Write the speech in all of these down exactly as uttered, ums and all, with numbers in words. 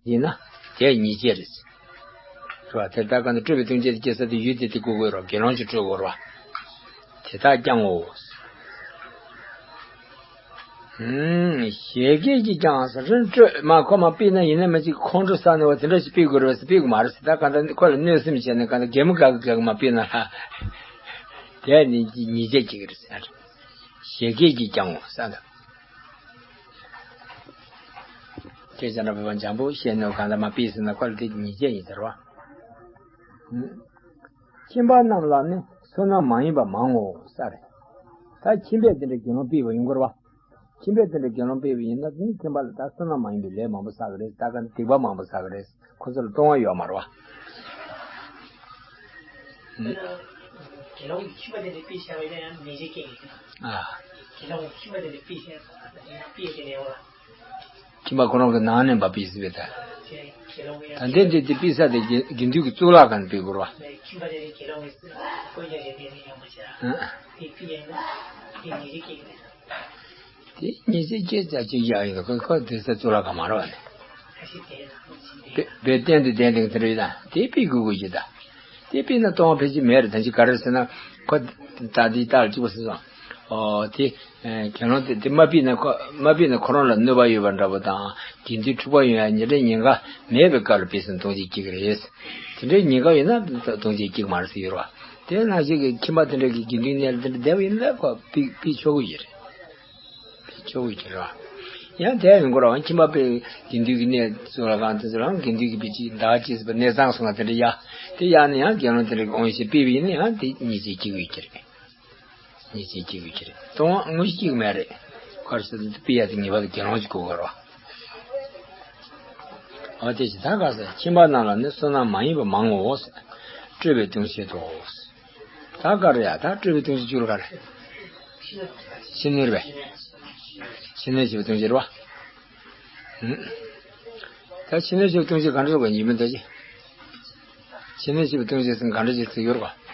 ཡིན་ན་དེ་ཉེས་བྱས་རེད། རེད་བ། དེ་ལྟར་གང་ལྟར་སྤྲོས་པའི་ལྟུང་བྱེད་དེ་སྐྱེ་ས་དེ་ཡུལ་དེ་དེ་བཀོད་དགོས་རེད་བ། དགེ་སློང་གིས་སྤྲོད་དགོས་རེད་བ། དེ་དག་ཀྱང་ངོ་། ཞེས་སྐད་ཀྱིས་ཀྱང་ཟེར་རིན་སྤྲོད་མ་ཁོ་མ་ཕུད་ན་ཡིན་ན་མི་གཅིག་ཁོང་ཁྲོ་ཟ་ནས་བ་དེ་འདྲ་ཞིག་ཕུད་དགོས་རེད་བ་ཟེར་ཕུད་དགོས་མ་རེད་ཟེར། ད་གང་ལྟར་ཁོ་ལ་གནོད་སེམས་བྱས་ནས་གང་ལྟར་གད་མོ་བགད་གི་བགད་གི་མ་ཕུད་ན་ལ། དེ་ནི་ཉེས་བྱས་གཅིག་རེད་ཟེར། ཞེས་སྐད་ཀྱིས་ཀྱང་ངོ་ཟེར། ཁྱེད་ཅག་འདྲ་བོད་པ་འཇམ་པོ་བཤད་ནོ་གང་ལ་མ་ཕུད་ཟེར་ན་ཁོ་ལ་དེ་ཉེས་བྱས་ཡིན་ཟེར་བ། ཁྱིམ་པ་རྣམས་ལ་ནི་བསོད་ནམས་མ་ཡིན་པ་མང་ངོ་ས་རེད། ད་ཁྱིམ་པས་དེ་འདྲའི་དགེ་སློང་ཕུད་པ་ཡིན་དགོས་རེད་བ། ཁྱིམ་པས་དེ་འདྲའི་དགེ་སློང་ཕུད་པ་ཡིན་ན་ནི་ཁྱིམ་པ་ལ་ད་བསོད་ནམས་མ་ཡིན་པའི་ལས་མང་པོ་བསགས་ཀྱི་རེད། ད་ག་ནི་སྡིག་པ་མང་པོ་བསགས་ཀྱི་རེད། ཁོ་ཚོ་ལ་གཏོང་བ་ཡོད་མ་རེད་བ། དགེ་སློང་གི་ཁྱིམ་པ་དེ་འདྲའི་ཕུད་བཞག་པ་ཡིན་ན་ཡང་ནེ་ཅེ་སྐད་ཀྱི་ཨ། དགེ་སློང་གི་ཁྱིམ་པ་དེ་འདྲའི་ཕུད་བཞག་པ་ཡིན་ན་ཕུད་ཀྱི་ལས་འོ། ཁྱིམ་པ་ཁོ་རང་གི་ནང་ནས་མ་ཕུད་ཟེར་བའི་ད། ད་ལྟའི་འདི་དེ་ཕུད་ས་དེ་དགེ་དགེ་འདུན་གྱི་གཙུག་ལག་ཁང་ཕུད་དགོས་རེད་བ། དེ་ཉེས་བྱས་སྐྱེ་ཙམ་ཅིག་ཡག་ཡོད། ཁོ་ཁོ་དེ་ས་གཙུག་ལག་ཁང་མ་རེད་བ་ནི། བེ་བེ་བསྟན་དུ་ལྡན་དེ་དེ་རེད་ད། དེ་ཕུད་དགོས་དགོས་ཀྱི་ད། དེ་ཕུད་ན་གཏོང་བ་ཕལ་ཆེར་མེད་རེད། ད་ཅི་ག་རེ་ཟེར་ན་ཁོ་ད་དེ་ལྟར་གཅིག་པ་ཟེར་སོང་། ཨོ་དེ། ཨེ་དགེ་སློང་དེ་དེ་མ་ཕུད་ན་ཁོ་མ་ཕུད་ན་ཁོ་རང་ལ་གནོད་པ་ཡོད་པ་འདྲ་པོ་དང་དགེ་འདུན་འཁྲུག་པ་ཡོང་ཡ་ཉེ་འདྲའི་ཉེན་ཁ་མེད་པའི་སྐབས་ལ་ཕུད་ཟིན་ལྟུང་བྱེད་སྐྱེ་གི་རེད། དེ་འདྲའི་ཉེན་ཁ་ཡོད་ན་ལྟུང་བྱེད་སྐྱེ་གི་མ་རེད་ཟེར་ཡོད་རེད་བ། དེ་ནང་བཞིན་གྱི་ཁྱིམ་པ་དེ་འདྲ་གི་དགེ་འདུན་གནས་ལ་དེ་འདྲ་བསྡད་པ་ཡིན་ན་ཁོ་ཕུད་ཕུད་ཆོག་གི་ཡོད་རེད། ཕུད་ཆོག་གི་ཡོད་རེད་བ། ཡང་དེ་ཡང་ཡོང་གི་རེད་བ། ཁྱིམ་པ་དཔེ་དགེ་འདུན་གྱི་གནས་གཙུག་ལག་ཁང་དེ་ཚོ་ལའང་དགེ་འདུན་གྱི་དཔེ་ཅིག་ཟླ་གཅིག་ཟེར་བ་གནས་ཚང་སོང་ང་དེ་འདྲ་ཡ། དེ་ཡག་ནས་ཡང་དགེ་སློང་དེ་འདྲ་གི་དབང་ཤེད་ཕུད་པ་ཡིན་ན་ཡང་དེ་ཉེས་བྱས་སྐྱེ་གི་ཡོད་ཀྱི་རེད། ཉེས་བྱས་སྐྱེ་གི་ཡོད་ཀྱི་རེད། གཏོང་བ་དངོས་གཞི་སྐྱེ་གི་མེད་རེད། ག་རེ་ཟེར་ན་དེ་ཕུད་ཡ་དེ་ངེས་པར་དུ་དགེ་སློང་ཅིག་དགོས་ཀྱི་རེད་བ། འོ་དེ་བཞིན་ད་ག་ཟེར། ཁྱིམ་པ་རྣམས་ལ་ནི་བསོད་ནམས་མ་ཡིན་པ་མང་ངོ་། སྤྲོས་པའི་ལྟུང་བྱེད་དོ། ད་ག་རེ་ཡ། ད་སྤྲོས་པའི་ལྟུང་བྱེད་བཅུ་ལ་ག་རེ། ཕྱི་སྣོད་རེད་པས། ཕྱི་སྣོད་བྱེད་པའི་ལྟུང་བྱེད་རེད་བ། ད་ཕྱི་སྣོད་བྱེད་པའི་ལྟུང་བྱེད་ག་འདྲ་རེད་པ་ཡིན་མིན་ད་ཅི། ཕྱི་སྣོད་བྱེད་པའི་ལྟུང་བྱེད་ཟེར་ག་འདྲ་ཅིག་ཟེར་ཡོད་རེད་པ།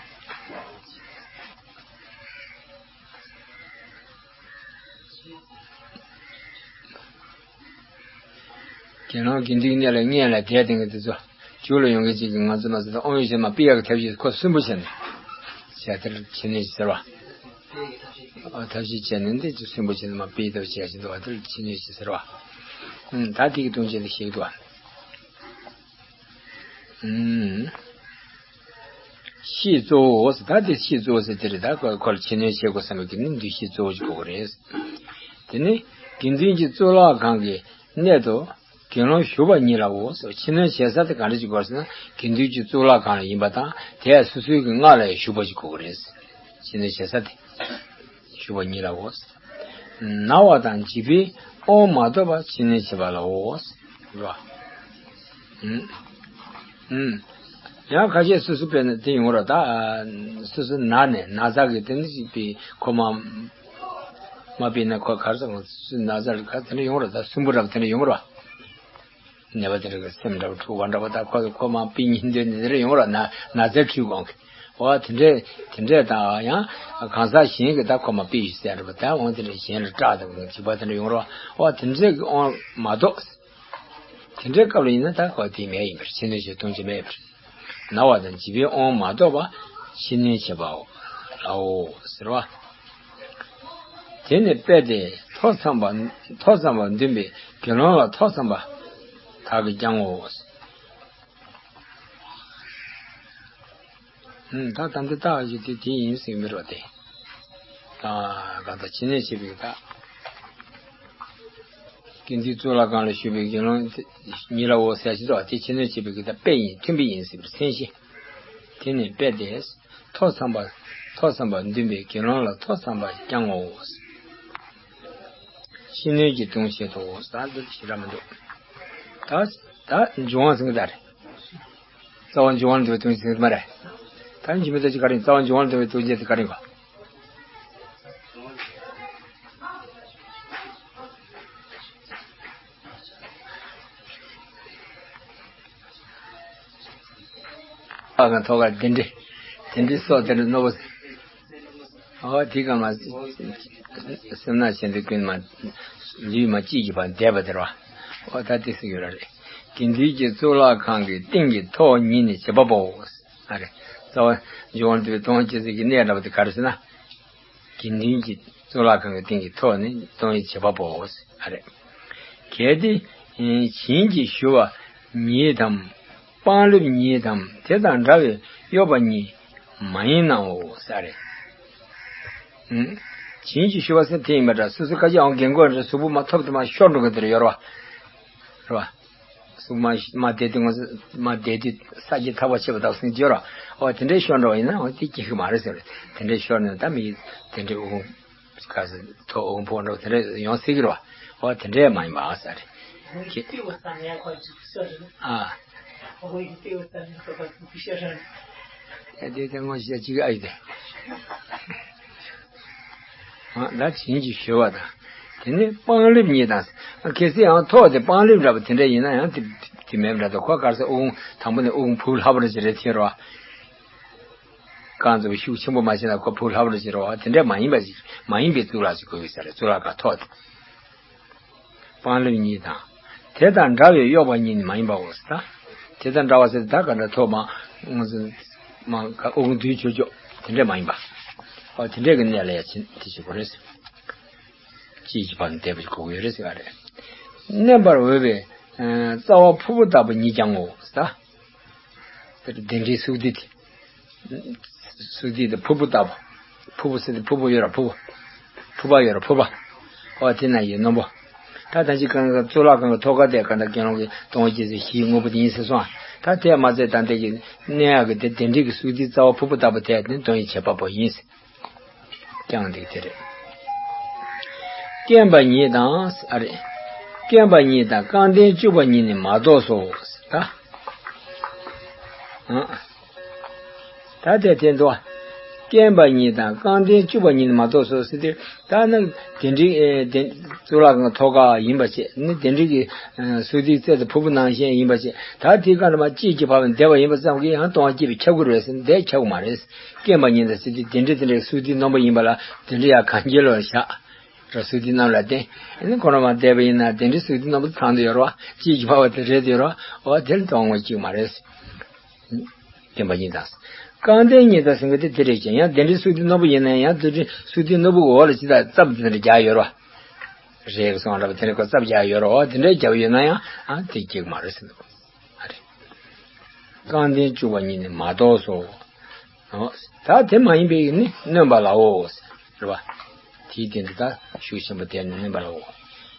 དགེ་སློང་དགེ་འདུན་གནས་ལ་སྔོན་ལ་དེ་དེང་གི་དེ་ཚོ་མཇུག་ལ་ཡོང་མཁན་ཅིག་གིས་ང་ཚོ་མ་ཟེར་ཏེ་དབང་ཡོད་ཅེས་མ་ཕུད་ཡག་གི་ཐབས་ཤེས་ཁོ་སུན་པོ་བྱས་ནས་བྱས་དེར་ཕྱི་སྣོད་ཟེར་བ། ཨ་ཐབས་ཤེས་བྱས་ནས་འདི་ཚོ་སུན་པོ་བྱས་ནས་མ་ཕུད་ཐབས་བྱས་ཀྱི་འདུག་བ། དེར་ཕྱི་སྣོད་ཅེས་ཟེར་བ། ཨུམ་ད་དེ་གི་ལྟུང་བྱེད་དེ་ཤེས་ཀྱི་འདུག་བ། ཨུམ། ཤེས་གཙོ་བོ་ཟེར། ད་དེ་ཤེས་གཙོ་བོ་ཟེར་དེ་རེད། ད་ཁོ་ཁོ་ལ་ཕྱི་སྣོད་བྱེད་དགོས་བསམ་པའི་གི་ནི་འདུ་ཤེས་གཙོ་བོ་ཅིག་དགོས་ཀྱི་རེད། དེ་ནི་དགེ་འདུན་གྱི་གཙུག་ལག་ཁང་གི་སྣོད་དུ་དགེ་སློང་བཞུགས་པ་ཉིད་ལའོ་ཟེར། ཕྱི་སྣོད་བྱེད་ས་དེ་ག་འདྲ་ཅིག་དགོས་ཟེར་ན་དགེ་འདུན་གྱི་གཙུག་ལག་ཁང་ལ་ཡིན་པ་དང་དེ་ཡང་སོ་སོའི་གི་སྔགས་ལ་ཡང་བཞུགས་པ་ཅིག་དགོས་ཀྱི་རེད། ཕྱི་སྣོད་བྱེད་ས་དེ། ཞུ་བ་ཉིད་ལའོ། ན་བ་དང་འཇིགས་པས་དབང་མ་ཐོབ་པ་ཕྱི་སྣོད་བྱེད་པ་ལའོ། རེད་བ། ཨུམ། ཨུམ། ཡང་ཁ་ཤས་སོ་སོ་དཔེར་ན་དེ་ཡོང་ར། ད་སོ་སོ་ན་ནས་ན་ཚ་གི་དེ་འདྲ་ཞིག་པའི་ཁོ་མ་མ་ཕུད་ན་ཁོ་ག་རེ་ཟེར། སོ་སོ་ན་ཚ་ག་དེ་འདྲ་ཡོང་ར། ད་སུན་པོ་རབ་དེ་འདྲ་ཡོང་ར། ནད་པ་དེ་འདྲ་གི་སེམས་འདྲ་པོ་འཁྲུག་པ་འདྲ་པོ། ད་ཁོ་ཁོ་མ་ཕུད་སྙིང་འདོད་ནི་དེ་འདྲ་ཡོང་ར། ན་ན་ཚ་འཁྲུག་གོང་གི། འོ་དེ་འདྲས་དེ་འདྲས་དང་ཡང་གང་ཟག་གཞན་གྱིས་ད་ཁོ་མ་ཕུད་ཡོད་ཟེར་འདྲ་པོ། ད་འོ་དེ་འདྲས་གཞན་ལ་སྐྲག་དང་འཇིགས་པ་དེ་འདྲ་ཡོང་ར། འོ་དེ་འདྲས་ཀྱི་དབང་མ་ཐོབ། དེ་འདྲའི་སྐབས་ལ་ཡིན་ན་ད་ཁོ་དེ་མེད་ཡིན་པར། ཕྱི་སྣོད་བྱེད་ལྟུང་བྱེད་མེད་པར། ན་བ་དང་འཇིགས་པའི་དབང་མ་ཐོབ་པ་ཕྱི་སྣོད་བྱེད་པའོ་ལའོ་ཟེར་བ། དེ་ནི་དཔེ་དེ་ཐོ་འཚམས་པ་ཐོ་འཚམས་པ་འདུན་པའི་དགེ་སློང་ལ་ཐོ་འཚམས་པ་དག་གིས་ཀྱང་ངོ་། ཨུམ། ད་ད་འདི་ལྟ་བ་ཞིག་དེ་དེ་ཡིན་ཟེར་གྱི་མི་རེད་པ་དེ། ད་གང་ལྟར་ཕྱི་སྣོད་བྱེད་པའི་ད། དགེ་འདུན་གཙུག་ལག་ཁང་ལ་བཞུགས་པའི་དགེ་སློང་ཉིད་ལའོ་ཟེར་ཞིག་འདུག་པ། དེ་ཕྱི་སྣོད་བྱེད་པའི་གི་ད་དཔེ་ཡིན། མཐུན་དཔེ་ཡིན་ཟེར་བའི་མཚན་གཞི། དེ་ནི་དཔེ་དེས་ཐོ་འཚམས་པ་ཐོ་འཚམས་པ་འདུན་པའི་དགེ་སློང་ལ་ཐོ་འཚམས་པ་ཀྱང་ངོ་། ཕྱི་སྣོད་ཀྱི་ལྟུང་བྱེད་དོ། ད་འདི་ཞེ་དྲག་མི་འདུག་ད་ད་འབྱུང་བ་ཟེར་གི་ད་རེད། རྩ་བ་འབྱུང་བ་ལ་འདུ་བའི་ལྟུང་བྱེད་ཟེར་གི་མ་རེད། ད་འཇིགས་མེད་ལྟ་ཅི་ག་རེ་ཡིན། རྩ་བ་འབྱུང་བ་ལ་འདུ་བའི་ལྟུང་བྱེད་དེ་ག་རེ་ཡིན་གོ། ཨ་གང་ཐོག་ཁ་དེ་འདྲི། དེ་འདྲི་སོགས་དེ་འདྲི་རྣོ་པོ། ཨོ་དེ་ག་མ། སེམས་ནག་ཆེན་པོའི་ཀུན་མ། ལུས་མ་སྐྱིད་ཀྱི་བར་འདས་པ་དེ་རེད་བ། ཨོ་ད་དེ་སུ་ཡོད་ར་རེད། དགེ་འདུན་གྱི་གཙུག་ལག་ཁང་གི་སྟེང་གི་ཐོག་ཉིད་ནས་བྱེད་པ་པོ། ཨ་རེ། རྩ་བ་འཇུག་པ་འདུལ་བའི་དོན་སྤྱི་ཚིག་གི་གནད་འདྲ་བ་དེ་ག་རེ་ཟེར་ན། དགེ་འདུན་གྱི་གཙུག་ལག་ཁང་གི་སྟེང་གི་ཐོག་ནས་སྟོང་ཉིད་བྱེད་པ་པོ། ཨ་རེ། གལ་ཏེ་བྱིན་གྱིས་ཞུ་བ་ཉིད་དམ། སྤང་ལེབ་ཉིད་དམ། དེ་དང་འདྲ་བའི་གཡོགས་པ་ཉིད་མ་ཡིན་ནའོ། ཨ་རེ། བྱིན་གྱིས་ཞུ་བ་ཟེར་དེ་ཡིན་པ་འདྲ། སོ་སོ་ཁ་ཅིག་ཡང་རྒན་རྒོན་རེ་གཟུགས་པོ་མ་ཐོབ་ཐུབ་མ་ཤོར་འགྲོ་གི་དེར་ཡོད་རེད་བ། རེད་བ། གཟུགས་མ་མ་བསྡད་དུས་ང་ཚོ་མ་བསྡད་དུས་ས་སྐྱ་ཐག་པ་ཆད་པ་དག་སེང་ཅི་ཡོད་རེད་བ། འོ་དེ་འདྲའི་ཤོར་འགྲོ་བ་ཡིན་ན་འོ་དེ་སྐྱིད་གི་མ་རེད་ཟེར། དེ་འདྲའི་ཤོར་ནས་ད་མི་དེ་འདྲའི་དབུགས་ག་ཟེ་ཐོག་དབུགས་འཕོ་འགྲོ་དེ་འདྲ་ཡོང་སྲིད་ཀྱི་རེད་བ། འོ་དེ་འདྲས་མ་ཡིན་པ་ཟེར། ཁྱེད་ཨ། ཨེ་དེ་དེ་ངོ་ཤེས་ཅིག་ཨ་ཡི་དེ། ཨ་ད་བྱིན་གྱིས་ཞུ་བ་དང་། དེ་ནས་སྤང་ལེབ་ཉིད་དང་། གལ་སྲིད་ཡང་ཐོག་དེ་སྤང་ལེབ་འདྲ་པོ་དེ་འདྲ་ཡིན་ན་ཡང་དེ་དེ་མེད་འདྲ་དང་། ཁོ་ག་རེ་ཟེར། དབུགས་དང་པོ་ནས་དབུགས་འཕོ་སླ་པོ་རེ་ཅིག་རེད་དེ་རེད་བ། རྐང་རྩེ་པོ་ཤུགས་ཆེན་པོ་མ་བྱས་ན་ཁོ་འཕོ་སླ་པོ་རེ་ཅིག་རེད་བ། དེ་འདྲ་མ་ཡིན་པ་ཞིག་མ་ཡིན་པའི་གཙུག་ལག་ཅིག་དགོས་ཀྱི་ས་རེད། གཙུག་ལག་ཁང་ཐོག་དེ། སྤང་ལེབ་ཉིད་དང་། དེ་དང་འདྲ་བའི་གཡོགས་པ་ཉིད་ནི་མ་ཡིན་པའོ་ཟེར་ད། དེ་དང་འདྲ་བ་ཟེར་ད་ག་འདྲ་ཐོག་མ་ང་ཚོ་མ་ག་དབུགས་འདུས་ཆོག་ཆོག་དེ་འདྲ་མ་ཡིན་པ། ཨོ་དེ་འདྲ་གི་གནས་ལ་ཡ་ཕྱིན་དེ་བྱེད་དགོས་རེད་ཟེར། ཅིའི་ཕྱིར་བར་ནི་འདས་པ་ཞིག་གོ་གི་ཡོད་རེད་ཟེར་བ་རེད། གནོན་པར་འོས་པའི་རྩ་བ་ཕུར་བུ་ལྟ་བུ་ཉིད་ཀྱང་ངོ་ཟེར་ད། དེ་གདན་འདྲེན་སུག་སྡིག་དེ། སུག་སྡིག་དེ་ཕུར་བུ་ལྟ་བུ། ཕུར་བུ་ཟེར་དེ་ཕུར་བུ་ཡོད་ར་ཕུར་བུ། ཕུར་པ་ཡོད་ར་ཕུར་པ། ཨོ་དེ་ན་ཡོད་རྣོན་པོ། ད་ད་ཅི་གང་ག་གཙུག་ལག་ཁང་གི་ཐོག་ཁ་དེ་ག་ད་དགེ་སློང་གི་གདོང་བཞི་ཟེར་བཞིའི་དངོས་པོ་དེ་ཡིན་ཟེར་སོང་། ད་དེ་མ་ཚད་ད་འདི་གི་གནོན་ཡག་གི་དེ་གདན་འདྲེན་གྱི་སུག་སྡིག་རྩ་བ་ཕུར་བུ་ལྟ་བུ་དེ་ནི་སྟོང་ཉིད་བྱེད་པ་པོ་ཡིན་ཟེར། ཀྱང་འདི་དེ་རེད། སྐེམ་པ་ཉིད་དང་ཨ་རེད། སྐེམ་པ་ཉིད་དང་རྐང་གདན་བཅུག་པ་ཉིད་ནི་མ་གཏོགས་སོ། ད། ཨ། ད་དེ་དེ་འདུག་སྐེམ་པ་ཉིད་དང་རྐང་གདན་བཅུག་པ་ཉིད་ནི་མ་གཏོགས་སོ་ཟེར་ཏེ། ད་ནི་གདན་འདྲེན་ཨེ་གདན་གཙུག་ལག་ཁང་ཐོག་ཁ་ཡིན་པ་བྱས། ནི་གདན་འདྲེན་གྱི་ཨ་སུག་སྡིག་རྩེ་དང་ཕུར་བུ་ནང་བཞིན་ཡིན་པ་བྱས། ད་དེ་ག་ནས་མ་ཅིས་ཀྱི་བབ་ནས་བསྡད་པ་ཡིན་པ་ཙམ་གྱིས་ཡང་སྟོང་པ་སྐྱེས་པས་ཁྱབ་ཀྱི་རེད་ཟེར་ན་དེ་ཁྱབ་ཀྱི་མ་རེད། སྐེམ་པ་ཉིད་དང་ཟེར་དུས་དེ་འདྲའི་དེ་འདྲའི་སུག་སྡིག་རྣོན་པོ་ཡིན་པ་ལ་དེ་འདྲའི་ཡང་གང་རྒྱལ་ལོ་བཞག་ར། སུག་སྡིག་རྣོན་པོ་ལ་བརྟེན། ཨ་ནི་ཁོ་རང་མ་བསྡད་པ་ཡིན་ན་དེ་འདྲའི་སུག་སྡིག་རྣོན་པོ་ཚང་དུ་ཡོད་རེད་བ། ཅིས་ཀྱི་བབ་དེ་རེད་དུ་ཡོད་རེད་བ། འོ་དེ་ལ་སྟོང་པ་སྐྱེས་ཀྱི་མ་རེད། སྐེམ་པ་ཉིད་དང་། རྐང་གདན་ཉིད་དང་ཟེར་མཁན་དེ་དེ་རེད་ཀྱང་། ཡང་དེ་འདྲའི་སུག་སྡིག་རྣོན་པོ་ཡིན་ན་ཡང་དེ་འདྲའི་སུག་སྡིག་རྣོན་པོ་གི་འོག་ལ་ཅི་ལྟར་རྩབ་དེ་འདྲ་རྒྱག་ཡོད་རེད་བ། རེག་སོང་འདྲ་པོ་དེ་འདྲ་ཁོ་རྩབ་རྒྱག་ཡོད་རེད་བ། དེ་འདྲ་རྒྱབ་ཡོད་ན་ཡང་ཨ་དེ་སྐྱེས་ཀྱི་མ་རེད་ཟེར་འདུག་ཨ་རེད། རྐང་གདན་བཅུག་པ་ཉིད་ནི་མ་གཏོགས་སོ། ཨོ། ད་དེ་མ་ཡིན་པའི་ནི་གནོན་པ་ལའོ། རེད་བ། དེའི་སྟེང་དུ་ད་ཤུགས་ཆེན་པོ་དེ་ནི་གནོན་པ་ལའོ།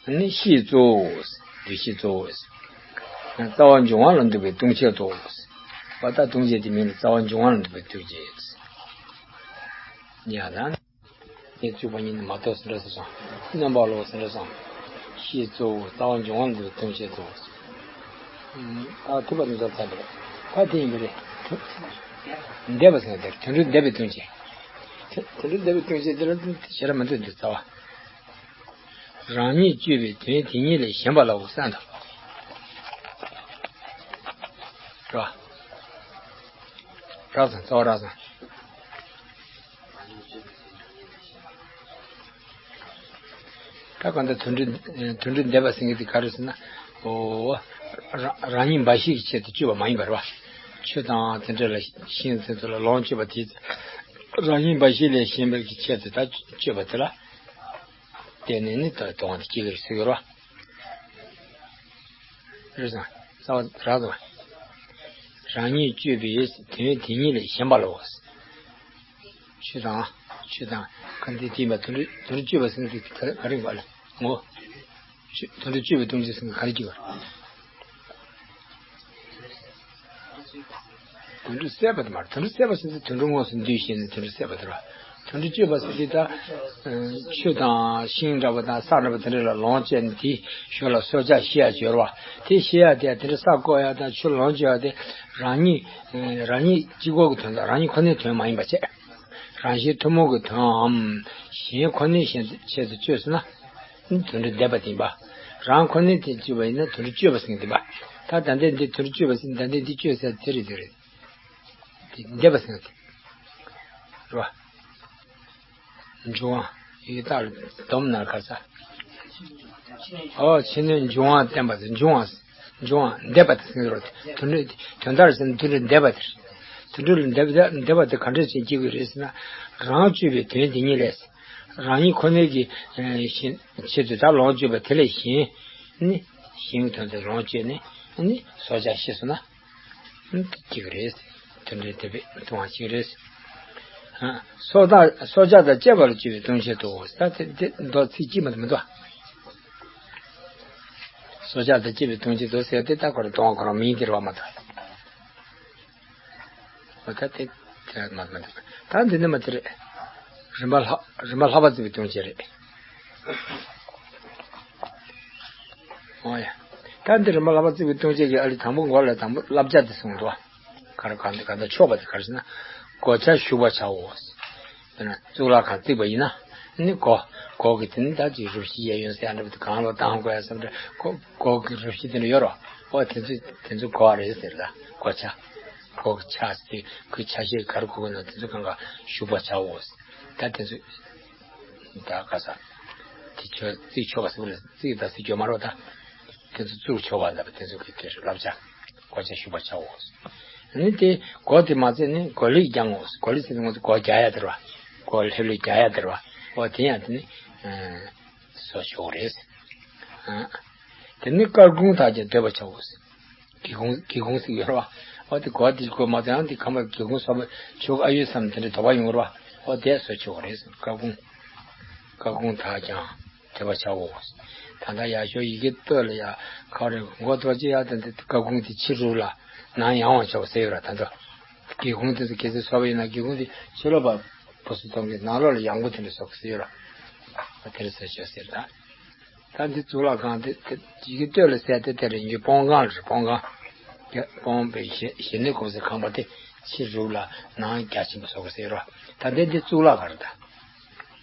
ནི་བཤེས་གཙོ་བོ། འདུལ་བཤེས་གཙོ་བོ། རྩ་བ་འབྱུང་བ་ལ་འདུག་པའི་ལྟུང་བྱེད་དོ། བ་ད་ལྟུང་བྱེད་དེ་མིང་ལ་རྩ་བ་འབྱུང་བ་ལ་འདུག་པའི་ལྟུང་བྱེད། ཡ་ད། ནི་བཅུག་པ་ཉིད་ནི་མ་གཏོགས་སུ་འགྲོ་ཟེར་སོང་། གནོན་པ་ལའོ་ཟེར་འགྲོ་སོང་། བཤེས་གཙོ་བོ། རྩ་བ་འབྱུང་བ་ལ་འདུག་པའི་ལྟུང་བྱེད་དོ། ཨ་ཐུབ་པ་ནི་འདོར་ཚར་རེད། ད་དེ་ཡིན་པ་རེད། འདས་པ་ཟེར་དེར་དོན་གྲུབ་འདས་པའི་ལྟུང་བྱེད། དོན་གྲུབ་འདས་པའི་ལྟུང་བྱེད་དེ་ལ་ཞེ་དྲག་མི་འདུག་འདི་རྩ་བ། རང་ཉིད་དཔྱོད་པའི་དོན་དེ་ཉིད་ལས་གཞན་པ་ལའོ་གསུངས་འདུག་ར། རག་སོང་། རྩ་བ་རག་སོང་། ད་གང་ལྟར་དོན་གྲུབ་དོན་གྲུབ་འདས་པ་ཟེར་མཁན་དེ་ག་རེ་ཟེར་ན། ཨོ། རང་རང་ཉིད་འབའ་ཞིག་གི་ཆེད་དུ་དཔྱོད་པ་མ་ཡིན་པ་རེད་བ། ཆུ་དང་དེ་འདྲ་ལ་ཤིང་དེ་ཚོ་ལ་ལོངས་སྤྱོད་པ་དེ། རང་ཉིད་འབའ་ཞིག་ལས་གཞན་པའི་གི་ཆེད་དུ་ད་དཔྱོད་པ་དེ་ལ་བརྟེན་ནས་ནི་ད་དོན་དེ་སྐྱེ་གི་རེད་ཟེར་གི་རེད་བ། རེད་སོང་། རྩ་བ་རག་སོང་། རང་ཉིད་དཔྱོད་པའི་དོན་དེ་ཉིད་ལས་གཞན་པ་ལའོ། ཆུ་དང་། ཆུ་དང་། གང་དེ་དེ་མ་དོན་དོན་དཔྱོད་པ་ཟེར་དུས་ག་རེ་ག་རེ་ལ་ངོ་། ཆུ་དོན་དཔྱོད་པའི་ལྟུང་བྱེད་ཟེར་ག་རེ་སྐྱེ་བ། དོན་གྲུབ་སད་པ་དེ་མ་རེད། དོན་གྲུབ་སད་པ་ཟེར་དུས་དོན་གྲུབ་དངོས་སུ་འདུས་བྱས་ནས་དོན་གྲུབ་སད་པ་དེ་རེད། དོན་གྲུབ་དཔྱོད་པ་ཟེར་དུས་ད། ཆུ་དང་ཤིང་འདྲ་པོ་དང་ས་འདྲ་པོ་དེ་འདྲ་ལ་ལོངས་སྤྱད་ནས་དེའི་ཞོར་ལ་སྲོག་ཆགས་ཤི་ཡ་སྦྱོར་བ། དེ་ཤི་ཡ་དེ་དེ་འདྲ་ས་བརྐོ་ཡ་དང་ཆུ་ལོངས་སྤྱོད་ཡ་དེ་རང་ཉིད་རང་ཉིད་གཅིག་པོ་གི་དོན་དང་རང་ཉིད་ཁོ་ནའི་དོན་མ་ཡིན་པ་བྱས། རང་གཞན་ཐུན་མོང་གི་དོན་འམ་གཞན་ཁོ་ནའི་ཆེད་དུ་དཔྱོད་ཟེར་ན། དོན་གྲུབ་འདས་པ་དེ་ཡིན་པ། རང་ཁོ་ནའི་དེ་དཔྱོད་པ་ཡིན་ན་དོན་གྲུབ་དཔྱོད་པ་ཟེར་མཁན་དེ་ཡིན་པ། ད་ད་ལྟའི་འདི་དོན་གྲུབ་དཔྱོད་པ་ཟེར་ན་ད་ལྟའི་འདི་དཔྱོད་ཟེར་དེ་རེད་དེ་རེད། དེ་འདས་པ་ཟེར་མཁན་དེ་རེད་བ། འབྱུང་བ་ཡི་དྭགས་སྡོམ་ན་ཁ་ས། ཨོ་ཕྱི་སྣོད་འབྱུང་བ་བསྟན་པ་ཟེར། འབྱུང་བ་ཟེར། འབྱུང་བ་འདས་པ་དེ་ཟེར་རོ། དུད་འགྲོ་དོན་དག་ཟེར་ན་དུད་འགྲོ་འདས་པ་དེ་རེད། དུད་འགྲོ་ལ་འདས་པ་འདས་པ་དེ་ག་འདྲ་ཞིག་སྐྱེ་དགོས་རེད་ཟེར་ན། རང་སྤྱོད་པའི་དོན་དེ་ཉིད་ལས། རང་ཉིད་ཁོ་ནའི་གི་ཆེད་དུ་ད་ལོངས་སྤྱོད་པ་དེ་ལས་གཞན་ནི། གཞན་གྱི་དོན་དུ་ལོངས་སྤྱོད་ནས་ནི་སྲོག་ཆགས་ཤི་སོང་ན། ཨ་ནི་དེ་སྐྱེ་གི་རེད། དེ་འདྲའི་དེ་བས་ལྟུང་བ་ཅིག་རེད། ཨ། སྲོག་དང་སྲོག་ཆགས་དང་བཅས་པ་ལ་སྤྱོད་པའི་ལྟུང་བྱེད་དོ། ད་དེ་དེ་མདོ་ཚིག་གཅིག་མ་གཏོགས་མི་འདུག་སྲོག་ཆགས་དང་བཅས་པའི་ལྟུང་བྱེད་དོ་ཟེར་ཏེ། ད་ཁོ་རང་ལྟུང་བ་ཁོ་རང་མིང་དེ་རེད་བ་མ་གཏོགས། འོ་ད་དེ་དེ་མ་མ་འདུག་ད་འདི་ནི་མ་དེ་རེད། རིམ་པ་ལྷག་རིམ་པ་ལྷག་པ་བརྩི་བའི་ལྟུང་བྱེད་རེད། འོ་ཡ། ད་འདི་རིམ་པ་ལྷག་པ་བརྩི་བའི་ལྟུང་བྱེད་ཀྱི་ཨ་ལི་དང་པོ་མགོ་ལ་དང་པོ་བསླབ་བྱ་དེ་གསུངས་འདུག་ག་རེ་གང་འདི་གང་ལྟར་ཆོག་པ་དེ་ག་རེ་ཟེར་ན། གོ་ཆ་ཞུགས་པར་བྱའོ། དཔེར་ན་གཙུག་ལག་ཁང་བརྩིགས་པ་ཡིན་ན། ནི་གོ་གོ་གི་དེ་ནི་ད་ཅིག་རུ་བཞི་གཡས་གཡོན་ཟེར་ཡ་འདྲ་པོ་དེ་གང་ལ་བཏང་དགོས་ཡ་བསམ་འདྲ། གོ་གོ་གི་རུ་བཞི་དེ་འདྲ་ཡོད་རོ། ཨོ་དེ་ཚོ་དེ་ཚོ་གོ་བ་རེད་ཟེར་ད། གོ་ཆ། གོ་གི་ཆ་ཟེར་དུས་ཁོའི་ཆ་ཤས་ག་རེ་གོ་དགོས་ན་དེ་ཚོ་གང་ག་ཞུགས་པར་བྱའོ། ད་དེ་ཚོ་ད་ག་ས་དེ་ཆོ་བརྩིགས་ཆོག་པ་ཟེར་བ་ལ་བརྩིགས་ད་ཟེར་རྒྱུ་མ་རོ། ད་དེ་ཚོ་བཙུགས་ཆོག་པ་ལ་དེ་ཚོ་གི་དེ་བསླབ་བྱ། གོ་ཆ་ཞུགས་པར་བྱའོ། ནི་དེ་གོ་དེ་མ་ཚད་ནི་གོ་ལེགས་རྒྱག་ངོ་། གོ་ལེགས་ཟེར་ནི་ང་ཚོ་གོ་རྒྱག་ཡ་དེ་རེད་བ། གོ་ལྷེབ་ལྷེབ་རྒྱག་ཡ་དེ་རེད་བ། འོ་དེ་ཡང་དེ་ནི་སྲོག་ཆགས་རེད། དེ་ནི་སྐར་ཁུང་དག་ཀྱང་བརྡེག་པར་བྱའོ། སྒེའུ་ཁུང་སྒེའུ་ཁུང་ཟེར་ཡོད་རེད་བ། འོ་དེ་གོ་དེ་གོ་མ་ཚད་ཡང་དེ་ཁང་པ་སྒེའུ་ཁུང་སོགས་པ་ཆོག་ཨ་ཡོད་བསམ་དེ་འདྲ་དོགས་པ་ཡོང་རེད་བ། འོ་དེ་སྲོག་ཆགས་རེད། སྐར་ཁུང་སྐར་ཁུང་དག་ཀྱང་བརྡེག་པར་བྱའོ། ད་ལྟ་ཡར་ཞོལ་ཡི་གེ་སྟོད་ལ་ཡ་ཁ་རེ་མགོ་ཐོག་ཅི་ཡ་དེ་འདི་སྐར་ཁུང་དེ་ཕྱི་རུ་ལ་ནང་ཡང་བར་བྱའོ་ཟེར་ཡོད་ར། ད་ལྟ་སྒེའུ་ཁུང་དེ་ཚོ་གལ་སྲིད་བཟོ་བ་ཡིན་ན་སྒེའུ་ཁུང་དེ་ཕྱི་ལོགས་པ་བུ་སུ་གཏོང་གི་ནང་ལོགས་ལ་ཡང་བར་དེ་འདྲ་བཟོ་གི་ཟེར་ཡོད་ར། དེ་འདྲ་ཟེར་ཆོག་ཟེར་ད། ད་འདི་གཙུག་ལག་ཁང་དེ་དེ་ཡི་གེ་སྟོད་ལ་ཟེར་དེ་དེ་རིང་གི་སྤོང་ཁང་རེད། སྤོང་ཁང་། སྤོང་པའི་ཞལ་ནས་གོ་ས་ཁང་པ་དེ་ཕྱི་རུ་ལ་ནང་རྒྱ་ཆེན་པོ་བཟོ་གི་ཟེར་ར། ད་འདི་འདི་གཙུག་ལག་ཁང་རེད་ད།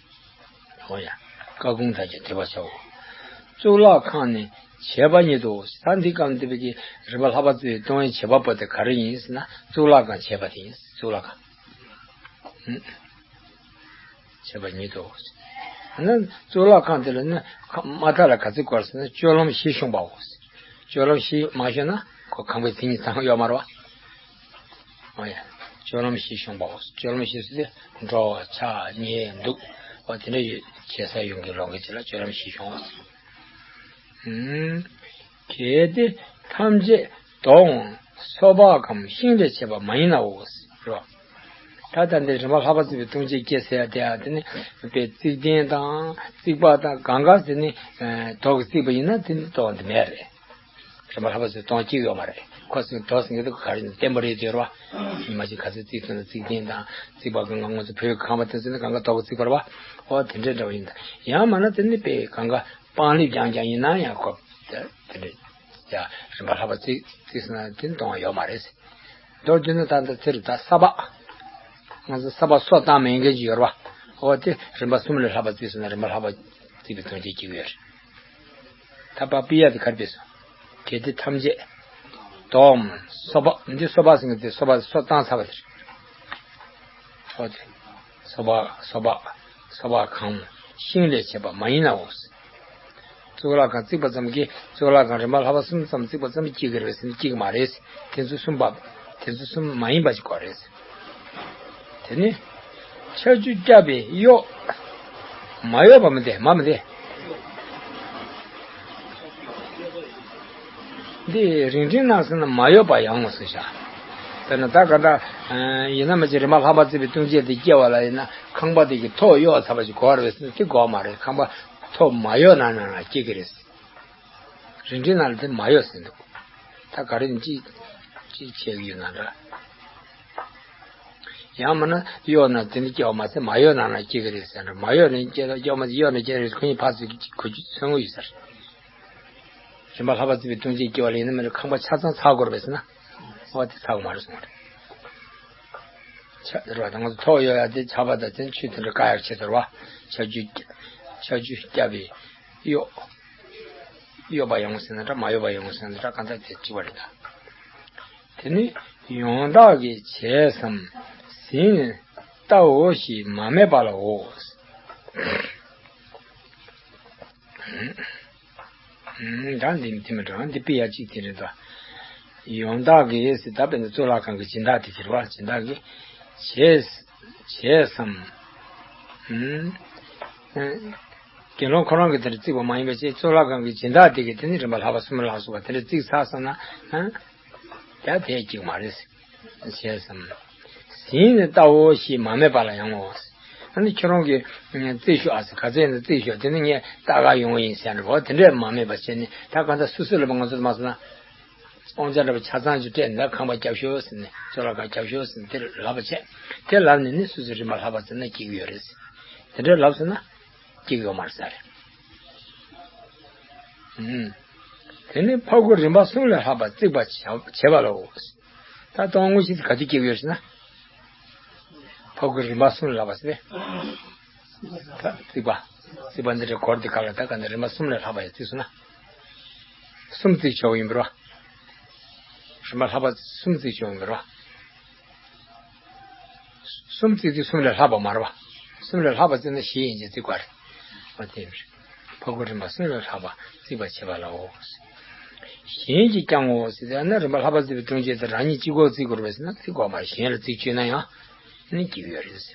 འོ་ཡ། སྐར་ཁུང་དག་ཀྱང་བརྡེག་པར་བྱའོ། གཙུག་ལག་ཁང་ནི་བྱེད་པ་ཉིད་དོ། ད་འདི་སྐབས་འདི་བའི་གི་རིམ་པ་ལྷག་པ་བརྩི་བའི་ལྟུང་བའི་བྱེད་པ་པོ་དེ་ག་རེ་ཡིན་ཟེར་ན། གཙུག་ལག་ཁང་བྱེད་པ་དེ་ཡིན། གཙུག་ལག་ཁང་། བྱེད་པ་ཉིད་དོ། ན་གཙུག་ལག་ཁང་དེ་ལ་ནི་མ་མཐའ་ལ་ག་ཚོད་བསྐོར་ཟེར་ན། སྤྱོད་ལམ་བཞི་ཤོང་པའོ། སྤྱོད་ལམ་བཞི་མ་ཤོང་ན་ཁོ་ཁང་པའི་མཚན་ཉིད་ཚང་ཡོད་མ་རེད་བ། ཨོ་ཡ། སྤྱོད་ལམ་བཞི་ཤོང་པའོ། སྤྱོད་ལམ་བཞི་ཟེར་དུས་འགྲོ་བ་ཆགས་ཉལ་འདུག་འོ་དེ་འདྲ་ཡོད་བྱེད་ས་ཡོང་གི་ལོང་གི་བྱེད་ལ་སྤྱོད་ལམ་བཞི་ཤོང་བ། ཨུམ། གལ་ཏེ་ཐམས་ཅད་དོག་སོ་པ་གམ་ཤིང་ལས་བྱས་པ་མ་ཡིན་ནའོ། རོ། ད་ལྟ་འདི་རིམ་པ་ལྷག་པ་བརྩི་བའི་ལྟུང་བྱེད་སྐྱེ་ཟེར་ཡ་དེ་ཡང་དེ་ནི་དཔེ་བརྩིགས་ཐེངས་དང་བརྩིགས་པ་དང་གང་ག་དེ་ནི་དོག་གིས་བརྩིགས་པ་ཡིན་ན་དེ་ནི་ལྟུང་བ་དེ་མེད་རེད། རིམ་པ་ལྷག་པ་ཚོས་གཏོང་གི་ཡོད་མ་རེད། ཁོ་ཚོས་དོགས་ཟིན་གྱི་འདུག་ག་རེ་ཡིན་བརྟན་པོ་རེད་ཟེར་བ། ཉི་མ་གཅིག་ག་ཚོད་བརྩིགས་ཐུབ་ན་བརྩིགས་ཐེངས་དང་བརྩིགས་པ་གང་ག་ང་ཚོ་བོད་ཁང་པ་དེ་ཚོ་ནི་གང་ག་དོག་གིས་བརྩིགས་པ་རེད་བ། འོ་དེ་འདྲའི་འདྲ་བ་ཡིན་ད། ཡང་མིན་ན་དེ་ནི་དཔེ་གང་ག་སྤང་ལེབ་རྐྱང་རྐྱང་ཡིན་ན་ཡང་ཁོ་དེ་འདྲ་ཡ་རིམ་པ་ལྷག་པ་བརྩིགས་བརྩིགས་སོང་ན་དེ་ནི་ལྟུང་བ་ཡོད་མ་རེད། མདོར་བསྡུས་ན་ད་ལྟ་དེ་རུ་ད་ས་པགས། ང་ཚོ་ས་པགས་སོ་བཏང་མེད་མཁན་ཅིག་ཡོད་རེད་བ། འོ་དེ་རིམ་པ་གསུམ་ལས་ལྷག་པ་བརྩིགས་སོང་ན་རིམ་པ་ལྷག་པ་བརྩིགས་པའི་ལྟུང་བྱེད་སྐྱེ་གི་ཡོད་རེད། ད་པ་པི་ཡ་དེ་ག་རེ་བྱས་སོང་། གལ་ཏེ་ཐམས་ཅད་དོག་སོ་པ། འདི་སོ་པ་ཟེར་མཁན་དེ་སོ་པ་སོ་བཏང་ཚར་བ་དེ་རེད། འོ་དེ། སོ་པ་སོ་པ་སོ་པ་གམ་ཤིང་ལས་བྱས་པ་མ་ཡིན་ནའོ། གཙུག་ལག་ཁང་བརྩིགས་པ་ཙམ་གྱིས། གཙུག་ལག་ཁང་རིམ་པ་ལྷག་པ་གསུམ་ཙམ་བརྩིགས་པ་ཙམ་གྱིས་སྐྱེ་གི་རེད་ཟེར་ན་སྐྱེ་གི་མ་རེད། དེ་ཚོ་གསུམ་པ། དེ་ཚོ་གསུམ་མ་ཡིན་པ་ཞིག་དགོས་རེད། དེ་ནི་ཆར་ཆུ་བསྐྱབ་པའི་གཡོག་མ་གཡོགས་པ་མི་བདེ་མ་མི་བདེ། འདི་རིང་འབྲིང་ན་ཟེར་ན་མ་གཡོགས་པ་ཡང་ངོ་ཟེར་བྱ། དཔེར་ན་ད་ག་འདྲ་ཡིན་ན་མ་གཅིག་རིམ་པ་ལྷག་པ་བརྩིགས་པའི་ལྟུང་བྱེད་དེ་སྐྱེ་བ་ལ་ཡིན་ན་ཁང་པ་དེ་གི་ཐོག་གཡོགས་ཚར་བ་ཞིག་དགོས་རེད་ཟེར་ན་དེ་དགོས་མ་རེད། ཁང་པ་ཐོག་མ་གཡོགས་ན་ན་ན་སྐྱེ་གི་རེད། རིང་འབྲིང་ན་ལ་དེ་མ་གཡོགས་ཟེར་འདུག་ད་ག་རེ་ཅི་ཅི་བྱེད་ཀྱི་ཡོད་ན་འདྲ། ཡང་མིན་ན་གཡོགས་ན་དེ་ནི་སྐྱེ་བ་མ་ཟད་མ་གཡོགས་ན་ན་སྐྱེ་གི་རེད་ཟེར་འདྲ། མ་གཡོགས་ནས་སྐྱེ་ད་གཡོགས་མ་ཟད་གཡོགས་ནས་སྐྱེ་རེད། ཁོ་གཉིས་ཕར་ཚུར་གྱི་གོ་རྒྱུ་མཚུངས་པོ་ཡོད་ས་རེད། རིམ་པ་ལྷག་པ་བརྩིགས་པའི་ལྟུང་བྱེད་སྐྱེ་བ་ལ་ཡིན་ན་མིན་ན་ཁང་པ་ཆ་ཚང་ཚར་དགོས་རེད་པས་ཟེར་ན། འོ་དེ་ཚར་དགོས་མ་རེད་གསུངས་པ་རེད། ཆ་རེད་བ། ད་ང་ཚོ་ཐོག་གཡོགས་ཡ་དེ་ཆར་པ་དང་དེ་ཆུ་དེ་འདྲ་བཀག་ཡག་ཆེད་དུ་རེད་བ། ཆར་ཆུ་ཆར་ཆུ་བསྐྱབ་པའི་གཡོགས། གཡོགས་པ་ཡོང་ཟེར་ན་འདྲ། མ་གཡོགས་པ་ཡོང་ཟེར་ན་འདྲ། གང་ལྟར་དེ་གཅིག་པ་རེད་ད། དེ་ནི་ཡང་དག་གི་བྱས་སམ་ཟིན་ལྟའོ་ཞེས་མ་སྨྲས་པ་ལའོ། ད་འདི་དེ་མི་འགྲོ། འདི་པི་ཡ་གཅིག་དེ་རེད་དོ། ཡང་དག་གིས་ཟེར་ད་དཔེར་ན་གཙུག་ལག་ཁང་གི་སྦྱིན་བདག་དེ་ཁྱེར་བ། སྦྱིན་བདག་གིས་བྱས་བྱས་སམ། དགེ་སློང་ཁོ་རང་གིས་དེ་འདྲ་བརྩིགས་པ་མ་ཡིན་པ་བྱས། གཙུག་ལག་ཁང་གི་སྦྱིན་བདག་དེ་གིས་དེ་ནི་རིམ་པ་ལྷག་པ་གསུམ་ལ་སོགས་པ་དེ་འདྲ་བརྩིགས་ཚར་སོང་ན། ད་དེ་གཅིག་མ་རེད། བྱས་སམ། ཟིན་ནས་ལྟའོ་ཞེས་མ་སྨྲས་པ་ལ་ཡང་ངོ་། ཨ་ནི་ཁྱོད་རང་གིས་རྩིས་ཤོག་ཨ་ཟེར། ག་ཚད་ཡིན་ན་རྩིས་ཤོག་དེ་ནི་ངས་ལྟ་ག་ཡོང་བ་ཡིན་ཟེར་འགྲོ། དེ་འདྲས་མ་སྨྲས་པ་བྱས་ནས། ད་ག་ད་སུ་སུ་ལ་ང་ཚོ་མ་སོང་ན། དབང་ཆ་འདྲ་པོ་ཆ་ཚང་ཅིག་སྤྲད་ནས་ཁང་པ་རྒྱབ་ཤོག་ཟེར་ནས། གཙུག་ལག་ཁང་རྒྱབ་ཤོག་ཟེར་ནས་དེ་ལབ་པ་བྱས། དེ་ལབ་ནས་ནི་སོ་སོའི་རིམ་པ་ལྷག་པ་བརྩིས་ན་སྐྱིད་གི་ཡོད་རེད། དེ་འདྲས་ལབ་སོང་ན་སྐྱིད་གི་ཡོད་མ་རེད་ཟེར། ཨུམ། དེ་ནི་ཕ་གུ་རིམ་པ་གསུམ་ལས་ལྷག་པ་བརྩིགས་པ་བྱ་བྱེད་པ་ལའོ། ད་སྟོང་དངོས་གཞི་དེ་ག་དུས་སྐྱེ་གི་ཡོད་ཟེར་ན། ཕ་གུ་རིམ་པ་གསུམ་ལ་ལྷག་པ་ཟེར། ད་བརྩིགས་པ། བརྩིགས་པ་འདི་འདྲའི་སྐོར་འདི་ག་ལ་ད་ག་ནས་རིམ་པ་གསུམ་ལས་ལྷག་པ་ཡང་བརྩིགས་སོང་ན། གསུམ་བརྩིགས་ཆོག་ཡིན་པར་བ། རིམ་པ་ལྷག་པ་གསུམ་བརྩིགས་ཆོག་ཡིན་པར་བ། གསུམ་བརྩིགས་དུས་གསུམ་ལས་ལྷག་པ་མ་རེད་བ། གསུམ་ལས་ལྷག་པ་བརྩིགས་ན་བཞི་ཡན་ཆད་བརྩིགས་པ་རེད། འོ་དེ་རེད། ཕ་གུ་རིམ་པ་གསུམ་ལས་ལྷག་པ་བརྩིགས་པ་བྱེད་པ་ལའོ། གཞན་གྱིས་ཀྱང་ངོ་ཟེར་ན། རིམ་པ་ལྷག་པ་བརྩིགས་པའི་ལྟུང་བྱེད་དེ་རང་ཉིད་གཅིག་པོ་བརྩིགས་དགོས་པས་ཟེར་ན་བརྩིགས་དགོས་མ་རེད། གཞན་ལ་བརྩིགས་བཅུག་ན་ཡང་ནི་སྐྱིད་ཡོད་རེད།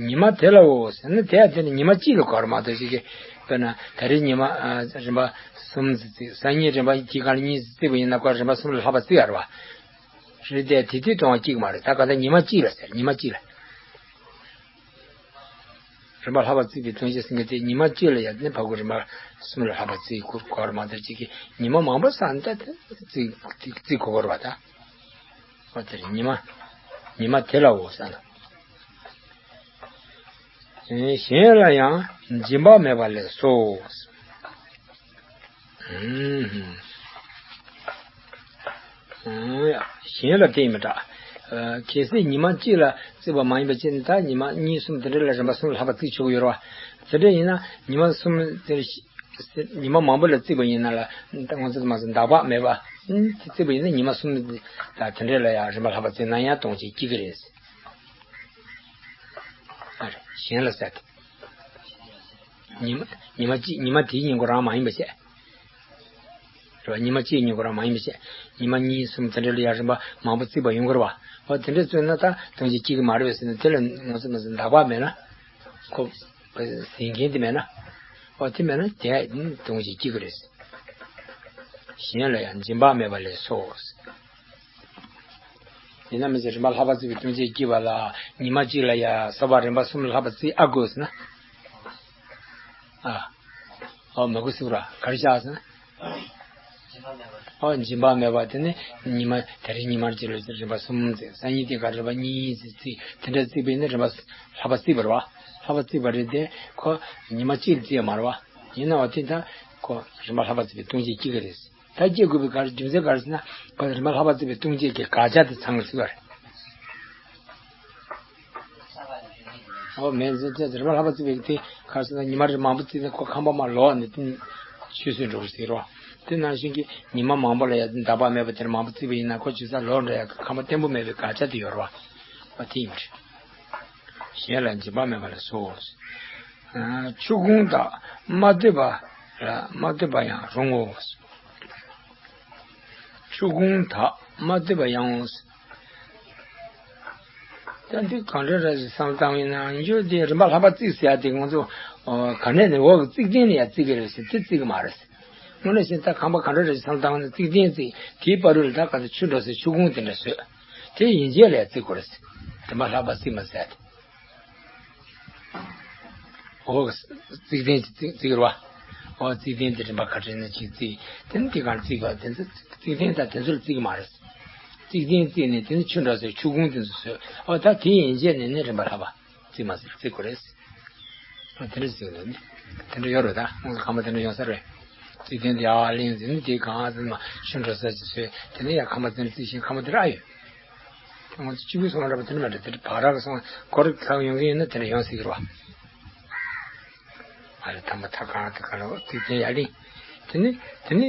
ཉི་མ་དེ་ལའོ་ཟེར་ན། དེ་ཡང་དེ་ནི་ཉི་མ་གཅིག་ལ་གོ་ར་མ་གཏོགས་ཅིག་གི། དཔེར་ན་ད་རེས་ཉི་མ་ཨ་རིམ་པ་གསུམ་ཙམ་བརྩིགས། སང་ཉིན་རིམ་པ་དེའི་སྒང་ལ་གཉིས་ཙམ་བརྩིགས་པ་ཡིན་ན། ཁོ་རིམ་པ་གསུམ་ལས་ལྷག་པ་བརྩིགས་ཡ་རེད་བ། རེད་དེ། དེ་དུས་གཏོང་བ་གཅིག་མ་རེད། ད་ག་ད་ཉི་མ་གཅིག་ལ་ཟེར། ཉི་མ་གཅིག་ལ། རིམ་པ་ལྷག་པ་བརྩིགས་པའི་ལྟུང་བྱེད་ཟེར་མཁན་དེ་ཉི་མ་གཅིག་ལ་ཡང་ནི་ཕ་གུ་རིམ་པ་གསུམ་ལས་ལྷག་པ་བརྩིགས་དགོས་རེད་མ་གཏོགས་ཅིག་གི། ཉི་མ་མང་པོ་སང་ད་དེ་བརྩིགས་བརྩིགས་དགོས་རེད་བ་ད། འོ་དེ་རེད། ཉི་མ་ཉི་མ་དེ་ལའོ་ཟེར་ན། གཞན་ལ་ཡང་སྦྱིན་པ་མེད་པ་ལས་སོ། གཞན་ལ་དེ་ཡིན་མི་འདྲ། གལ་སྲིད་ཉི་མ་གཅིག་ལ་བརྩིགས་པ་མ་ཡིན་པ་བྱས་ན། ད་ཉི་མ་གཉིས་གསུམ་དེ་འདྲ་ལ་རིམ་པ་གསུམ་ལ་ལྷག་པ་བརྩིགས་ཆོག་གི་ཡོད་རེད་བ། དེ་འདྲ་ཡིན་ན་ཉི་མ་གསུམ་དེ། ཉི་མ་མང་པོ་ལ་བརྩིགས་པ་ཡིན་ན་ལ། ང་ཚོ་མ་ཟད་འདག་པ་མེད་པ་བརྩིགས་པ་ཡིན་ན། ཉི་མ་གསུམ་ད་དེ་འདྲ་ལ་ཡང་རིམ་པ་ལྷག་པ་བརྩིགས་ན་ཡང་ལྟུང་བྱེད་སྐྱེ་གི་རེད། ཨ་རེ། གཞན་ལ་ཟེར་ཏེ། ཉི་མ་ཉི་མ་གཅིག་ཉི་མ་དེའི་ཉིན་གུང་རང་མ་ཡིན་པ་བྱས། རེད་བ། ཉི་མ་གཅིག་ཉིན་གུང་རང་མ་ཡིན་པ་བྱས། ཉི་མ་གཉིས་གསུམ་དེ་འདྲ་ལ་ཡང་རིམ་པ་མང་པོ་བརྩིགས་པ་ཡོང་གི་རེད་བ། འོ་དེ་འདྲ་བརྩིགས་ན་ད་ལྟུང་བྱེད་སྐྱེ་གི་མ་རེད་པས་ཟེར་ན། དེ་ལ་ང་ཚོ་མ་ཟད་འདག་པ་མེད་ན། ཁོ་ཟིན་མཁན་དེ་མེད་ན། འོ་དེ་མེད་ན་དེ་ལྟུང་བྱེད་སྐྱེ་གི་རེད། གཞན་ལ་ཡང་སྦྱིན་པ་མེད་པ་ལས་སོ། ཡིན་ན་མི་ཚེ་རིམ་པ་ལྷག་པ་བརྩིགས་པའི་ལྟུང་བྱེད་སྐྱེ་བ་ལ། ཉི་མ་གཅིག་ལ་ཡ་སོ་པ་རིམ་པ་གསུམ་ལ་ལྷག་པ་བརྩིགས་ཨ་དགོས་ཟེར་ན། ཨ། ཨོ་མ་དགོས་ཟེར་ར། ག་རེ་བྱ་ཟེར་ན། ཨོ་སྦྱིན་པ་མེད་པ་དེ་ནི་ཉི་མ་དེ་རིང་ཉི་མ་གཅིག་ལ་རིམ་པ་གསུམ་བརྩིགས། སང་ཉིན་དེ་ག་རིམ་པ་གཉིས་བརྩིགས། དེ་འདྲ་བརྩིགས་པ་ཡིན་ན་རིམ་པ་ལྷག་པ་བརྩིགས་པ་རེད་བ། ལྷག་པ་བརྩིགས་པ་རེད་དེ། ཁོ་ཉི་མ་གཅིག་ལ་བརྩིགས་ཡ་མ་རེད་བ། ཡིན་ན་བ་དེ་ད་ཁོ་རིམ་པ་ལྷག་པ་བརྩིགས་པའི་ལྟུང་བྱེད་སྐྱེ་གི་རེད། ད་སྐྱེ་དགོས་པའི་ག་རེ་རྒྱུ་མཚན་ག་རེ་ཟེར་ན། ཁོ་རིམ་པ་ལྷག་པ་བརྩིགས་པའི་ལྟུང་བྱེད་ཀྱི་དགག་བྱ་དེ་ཚང་ཟེར་བ་རེད། ཨོ་མེད་ཟེར་ཏེ། རིམ་པ་ལྷག་པ་བརྩིགས་པའི་དེ་ག་རེ་ཟེར་ན། ཉི་མ་རེ་མང་པོ་བརྩིགས་ན་ཁོ་ཁང་པ་མར་ལོག་ནས་དེ་ཆུད་ཟོས་འགྲོ་གི་ཟེར་རོ། དེ་ནང་བཞིན་གྱི་ཉི་མ་མང་པོ་ལ་ཡ་འདག་པ་མེད་པ་དེར་མང་པོ་བརྩིགས་པ་ཡིན་ན། ཁོ་ཆུད་ཟོས་ལོག་འགྲོ་ཡ་གི་ཁང་པ་བརྟན་པོ་མེད་པའི་དགག་བྱ་དེ་ཡོད་རེད་བ། ཨོ་དེ་ཡིན་རེད། གཞན་ལ་སྦྱིན་པ་མེད་པ་ལ་སོ། ཆུ་ཁུང་དག་མ་བཏུད་པ་ལ་མ་བཏུད་པ་ཡང་རུང་ངོ་། ཆུ་ཁུང་དག་མ་བཏུད་པ་ཡང་ངོ་། ད་འདི་གང་འདྲ་རེད་ཟེར་བསམ་བློ་བཏང་བ་ཡིན་ན། འཇོག་དེ་རིམ་པ་ལྷག་པ་བརྩིགས་ཟེར་ཡ་དེ་ང་ཚོ་ག་ནས་ནས་འོག་གི་བརྩིགས་རྟེན་ལ་ཡ་བརྩིགས་ཀྱི་རེད་ཟེར། དེ་བརྩིགས་ཀྱི་མ་རེད། དངོས་གནས་བྱས་ན་ད་ཁང་པ་གང་འདྲ་རེད་ཟེར་བསམ་བློ་བཏང་བ་ཡིན་ན། བརྩིགས་རྟེན་བརྩིགས། དེའི་བར་དུ་ལ་ད་ག་ཚོད་ཆུ་འགྲོ་སའི་ཆུ་ཁུང་དེ་འདྲ་བཟོས། དེ་ཡན་ཆད་ལ་ཡ་བརྩིགས་དགོས་རེད་ཟེར། རིམ་པ་ལྷག་པ་བརྩིགས་མ་ཟེར་ཡ་དེ། འོ་བརྩིགས་རྟེན་གྱི་བརྩིགས་བརྩིགས་རེད་བ། འོ་བརྩིགས་རྟེན་དེ་རིམ་པ་ག་རེ་ནས་ཅིག་བརྩིགས། དེ་ནི་དེ་གར་བརྩིགས་པ་དེ་ཚོ་བརྩིགས་རྟེན་དང་དེ་ཚོར་བརྩིགས་མ་རེད། བརྩིགས་རྟེན་བརྩིགས་ནས་དེ་ནི་ཆུ་འགྲོ་སའི་ཆུ་ཁུང་དེ་ཚོ་བཟོས། འོ་ད་དེ་ཡན་ཆད་ནས་ནི་རིམ་པ་ལྷག་པ་བརྩིགས་མ་ཟེར་བརྩིགས་དགོས་རེད། འོ་དེ་འདྲ་བརྩིགས་འདུག་ནི། དེ་འདྲ་ཡོད་རེད། ད་ང་ཚོ་ཁང་པ་དེ་འདྲ་ཡོང་ས་རེད། བརྩིགས་རྟེན་དེ་ཡར་ལེན་ཟིན་ནི་དེ་གང་ཟིན་མ་ཆུ་འགྲོ་ས་ཅིག་བཟོས། དེ་ནས་ཡང་ཁང་པ་དེ་འདྲ་བརྩིགས་ཤིང་ཁང་པ་དེ་འདྲ་ཨ་ཡོད། ང་ཚོ་གཅིག་པུའི་སོང་ར་བ་དེ་འདྲ་མ་རེད། དེ་འདྲ་བར་རག་སོང་སྐོར་ཁག་ཡོང་གི་ཡིན་ན་དེ་འདྲ་ཡོང་སྲིད་ཀྱི་རེད་བ། ཨ་རེ་ཐ་མ་ཐ་གང་དེ་ག་ལ་བརྩིགས་རྟེན་ཡར་ལེན། དེ་ནི་དེ་ནི་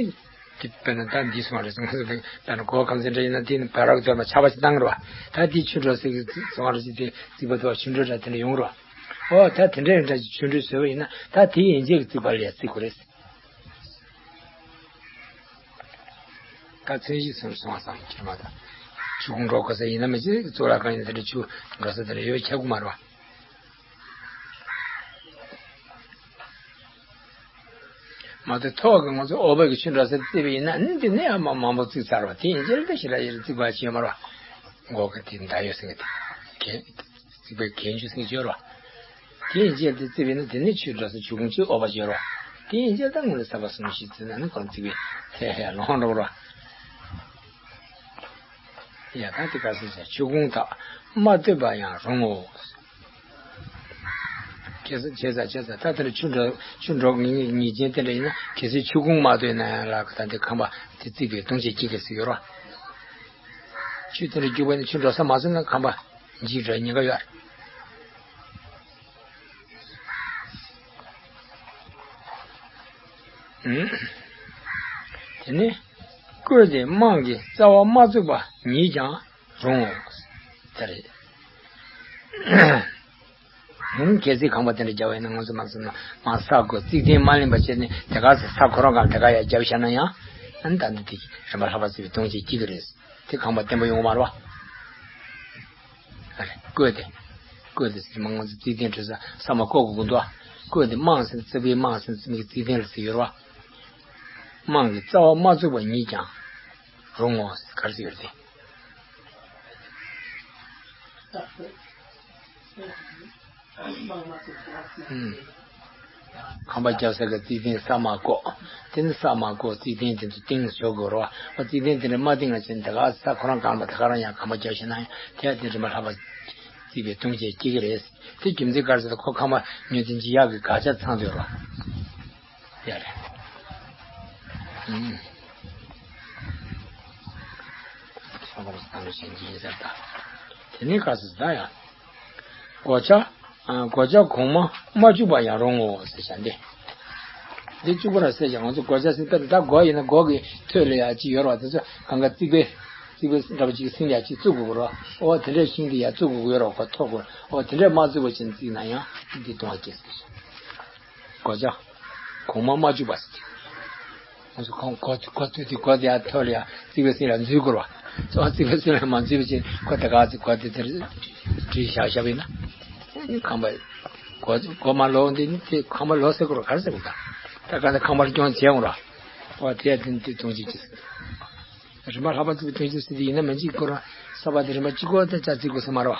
དེ་དཔེར་ན་ད་འདི་སོང་རེད། ང་ཚོ་དཔེར་ན་གོ་ཁམས་ཚན་འདྲ་ཡིན་ན། དེ་ནི་བར་རག་དོར་མ་ཆར་པ་ཞིག་བཏང་རེད་བ། ད་དེ་ཆུ་འགྲོ་སའི་གི་སོང་རེད། ཅིག་དེ་རྩིག་པ་དོར་ཆུ་འགྲོ་འདྲ་དེ་འདྲ་ཡོང་རེད་བ། ཨོ་ད་དེ་འདྲ་ཡིན་འདྲ་ཅིག་ཆུ་འགྲོ་བཟོས་པ་ཡིན་ན། ད་དེ་ཡན་ཆད་ཀྱི་རྩིག་པ་ལ་ཡ་བརྩིགས་དགོས་རེད། ཚན་བཞི་ཚུན་སོང་བ་བསམ་གྱི་མ་གཏོགས། ཆུ་ཁུང་འགྲོ་དགོས་ས་ཡིན་ན་མི་བྱེད། གཙུག་ལག་ཁང་ཡིན་ན་དེ་འདྲ་ཆུ་འགྲོ་ས་དེ་འདྲ་ཡོད་ཆགས་ཀྱི་མ་རེད་བ། མ་གཏོགས་ཐོག་གི་ང་ཚོ་འོག་པ་གི་ཆུ་འགྲོ་ས་བརྩིས་པ་ཡིན་ན་ནི་དེ་ནས་ཡང་མ་མང་པོ་བརྩིས་ཚར་བ། དེ་ཡིན་ཕྱིར་དེ་ཞེ་དྲག་ཡིན་བརྩི་དགོས་ཡ་ཅི་ཡོད་མ་རེད་བ། མགོ་གི་དེ་མདའ་ཡོད་ཟེར་གི་དེ། རྩིག་པའི་གན་ཆུ་ཟེར་གྱི་ཡོད་རེད་བ། དེ་ཡིན་ཕྱིར་དེ་བརྩིས་པ་ཡིན་ན་དེ་ནས་ཆུ་འགྲོ་ས་ཆུ་ཁུང་ཆུ་འོག་པ་ཅིག་ཡོད་རེད་བ། དེ་ཡིན་ཕྱིར་ད་ང་ཚོ་ས་པ་གསུམ་བཞི་བརྩིས་ན་ནི་ཁོང་རྩིག་པའི་ཚད་ཧ་ལོང་འགྲོ་གི་རེད་བ། ཡ་ད་དེ་ག་ཟེར་བྱ། ཆུ་ཁུང་དག་མ་བཏོད་པ་ཡང་རུང་ངོ་། ཁྱེད་ཚོ་བྱས་ཙང་བྱས་ཙང་ད་དེ་འདྲ་ཆུ་འགྲོ་ཆུ་འགྲོ་ངེས་ངེས་ཅན་དེ་འདྲ་ཡིན་ན་གལ་སྲིད་ཆུ་ཁུང་མ་བཏོད་ན་ཡང་ལ་ད་འདི་ཁང་པ་དེ་བརྩིག་པའི་ལྟུང་བྱེད་སྐྱེ་གི་ཟེར་ཡོད་རོ། ཆུ་དེ་འདྲ་རྒྱུག་པ་ནི་ཆུ་འགྲོ་ས་མ་ཟིན་ན་ཁང་པ་འཇིག་འགྲོ་ཉེན་ཁ་ཡོད་རེད། དེ་ནས་བཀོད་དེ་དམངས་ཀྱི་རྩ་བ་མ་བཙུགས་པ་ཉིད་ཀྱང་རུང་ངོ་། དེ་རེད། ཧུམ། གལ་སྲིད་ཁང་པ་དེ་འདྲ་རྒྱབ་པ་ཡིན་ན་ང་ཚོ་མ་བཟོས་ན་མ་ས་དགོས། རྩིག་གདན་མ་ལེན་པ་བྱས་ནས་དེ་ག་ས་ས་ཁོ་རང་གང་དེ་ག་ཡ་རྒྱབ་བཞག་ན་ཡང་། ཨ་ནི་ད་འདི་དེ་རིམ་པ་ལྷག་པ་བརྩིས་པའི་ལྟུང་བྱེད་སྐྱེ་གི་རེད། དེ་ཁང་པ་བརྟན་པོ་ཡོང་མ་རེད་བ། ཨ་རེ་བཀོད་དེ། བཀོད་དེ་ཟེར་མ་ང་ཚོ་རྩིག་གདན་བྲིས་ས་ས་མ་བཀོད་དགོས་ཀྱི་འདུག་ཨ། བཀོད་དེ་དམངས་ཟེར་རྩིག་པའི་དམངས་ཟེར་རྩིག་པའི་རྩིག་གདན་ལ་ཟེར་ཡོད་རེད་བ། དམངས་ཀྱི་རྩ་བ་མ་བཙུགས་པ་ཉིད་ཀྱང་རུང་ངོ་ཟེར་ག་རེ་ཟེར་ཡོད་རེད་དེ། ཁང་པ་རྒྱབ་ས་གི་རྩིག་གདན་ས་མ་བཀོག་དེ་ནི་ས་མ་བཀོག་རྩིག་གདན་དེ་ཚོ་བཏིང་ཟོ་དགོས་རོ། ཨ་རྩིག་གདན་དེ་འདྲ་མ་བཏིང་བ་བྱས་ནས་ད་ག་ས་ཁོ་རང་གང་ལ་ད་ག་རང་ཡང་ཁང་པ་རྒྱབ་ཤེས་ན་ཡང་དེ་ཡང་དེ་འདྲ་མ་ལྷག་པ་རྩིག་པའི་ལྟུང་བྱེད་སྐྱེ་གི་རེད། དེ་རྒྱུ་མཚན་ག་རེ་ཟེར་ན་ཁོ་ཁང་པ་ཉོ་དེ་འཇི་ཡག་གི་དགག་བྱ་ཚང་དུ་ཡོད་རོ། ཡ་རེད། ཨུམ། ཁྱད་པར་བཏང་བཞིན་གྱི་ཡིན་ཟེར་ད། དེ་ནི་ག་ཟེར་ད་ཡང་། སྒོ་ལྕགས། ཨ། སྒོ་ལྕགས་གོང་མ་མ་བཅུག་པ་ཡང་རུང་ངོ་ཟེར་བྱ་འདི། འདི་བཅུག་པ་ར་ཟེར་ཀྱང་ང་ཚོ་སྒོ་ལྕགས་ཟེར་དཔེར་ན་ད་སྒོ་ཡིན་ན་སྒོ་གི་ཐོད་ལ་ཡ་གཅིག་ཡོད་ར་བ། དེ་ཚོ་གང་ག་རྩིག་པའི་རྩིག་པའི་འདྲ་པོ་གཅིག་གི་སེང་ལ་ཡ་གཅིག་བཙུགས་དགོས་ར་བ། ཨོ་དེ་འདྲའི་ཤིང་དེ་ཡ་བཙུགས་དགོས་ཡོད་ར་བ། ཁོ་ཐོག་དགོས། ཨོ་དེ་འདྲའི་མ་བཙུགས་པ་བྱས་ནས་བརྩིགས་ན་ཡང་འདི་ལྟུང་བ་སྐྱེ་ཟེར། སྒོ་ལྕགས། གོང་མ་མ་བཅུག་པ་ཟེར། ང་ཚོ་གོང་སྒོ་སྒོ་ཐོད་དེ་སྒོ་དེ་ཡར་ཐོད་ལ་ཡར་རྩིག་པའི་སེང་ལ་འཛུལ་དགོས་ར་བ། ཚོ་རྩིག་པའི་སེང་ལ་མ་འཛུལ་བ་བྱས་ཁོ་དེ་ག་ཚོད་སྒོ་དེ་དེར་བྲིས་བཞག་བཞག་པ་ཡིན་ན། ཨ་ནི་ཁང་པ་སྒོ་སྒོ་མ་ལོག་འདི་ནི་དེ་ཁང་པ་ལོག་ཟེར་དགོས་ར་ག་རེ་ཟེར་དགོས་ད། ད་ག་ནས་ཁང་པ་ལ་སྐྱོན་བྱས་འོང་ར། ཨོ་དེ་ཡ་དེ་ནི་དེ་ལྟུང་བྱེད་ཀྱི་ཟེར། རིམ་པ་ལྷག་པ་བརྩིས་པའི་ལྟུང་བྱེད་ཟེར་དེ་ཡིན་ན་མི་འཇིག་ཁོ་རང་ས་པ་དེ་རིམ་པ་གཅིག་གོ་ད་ཅག་བརྩི་དགོས་ས་མ་རེད་བ།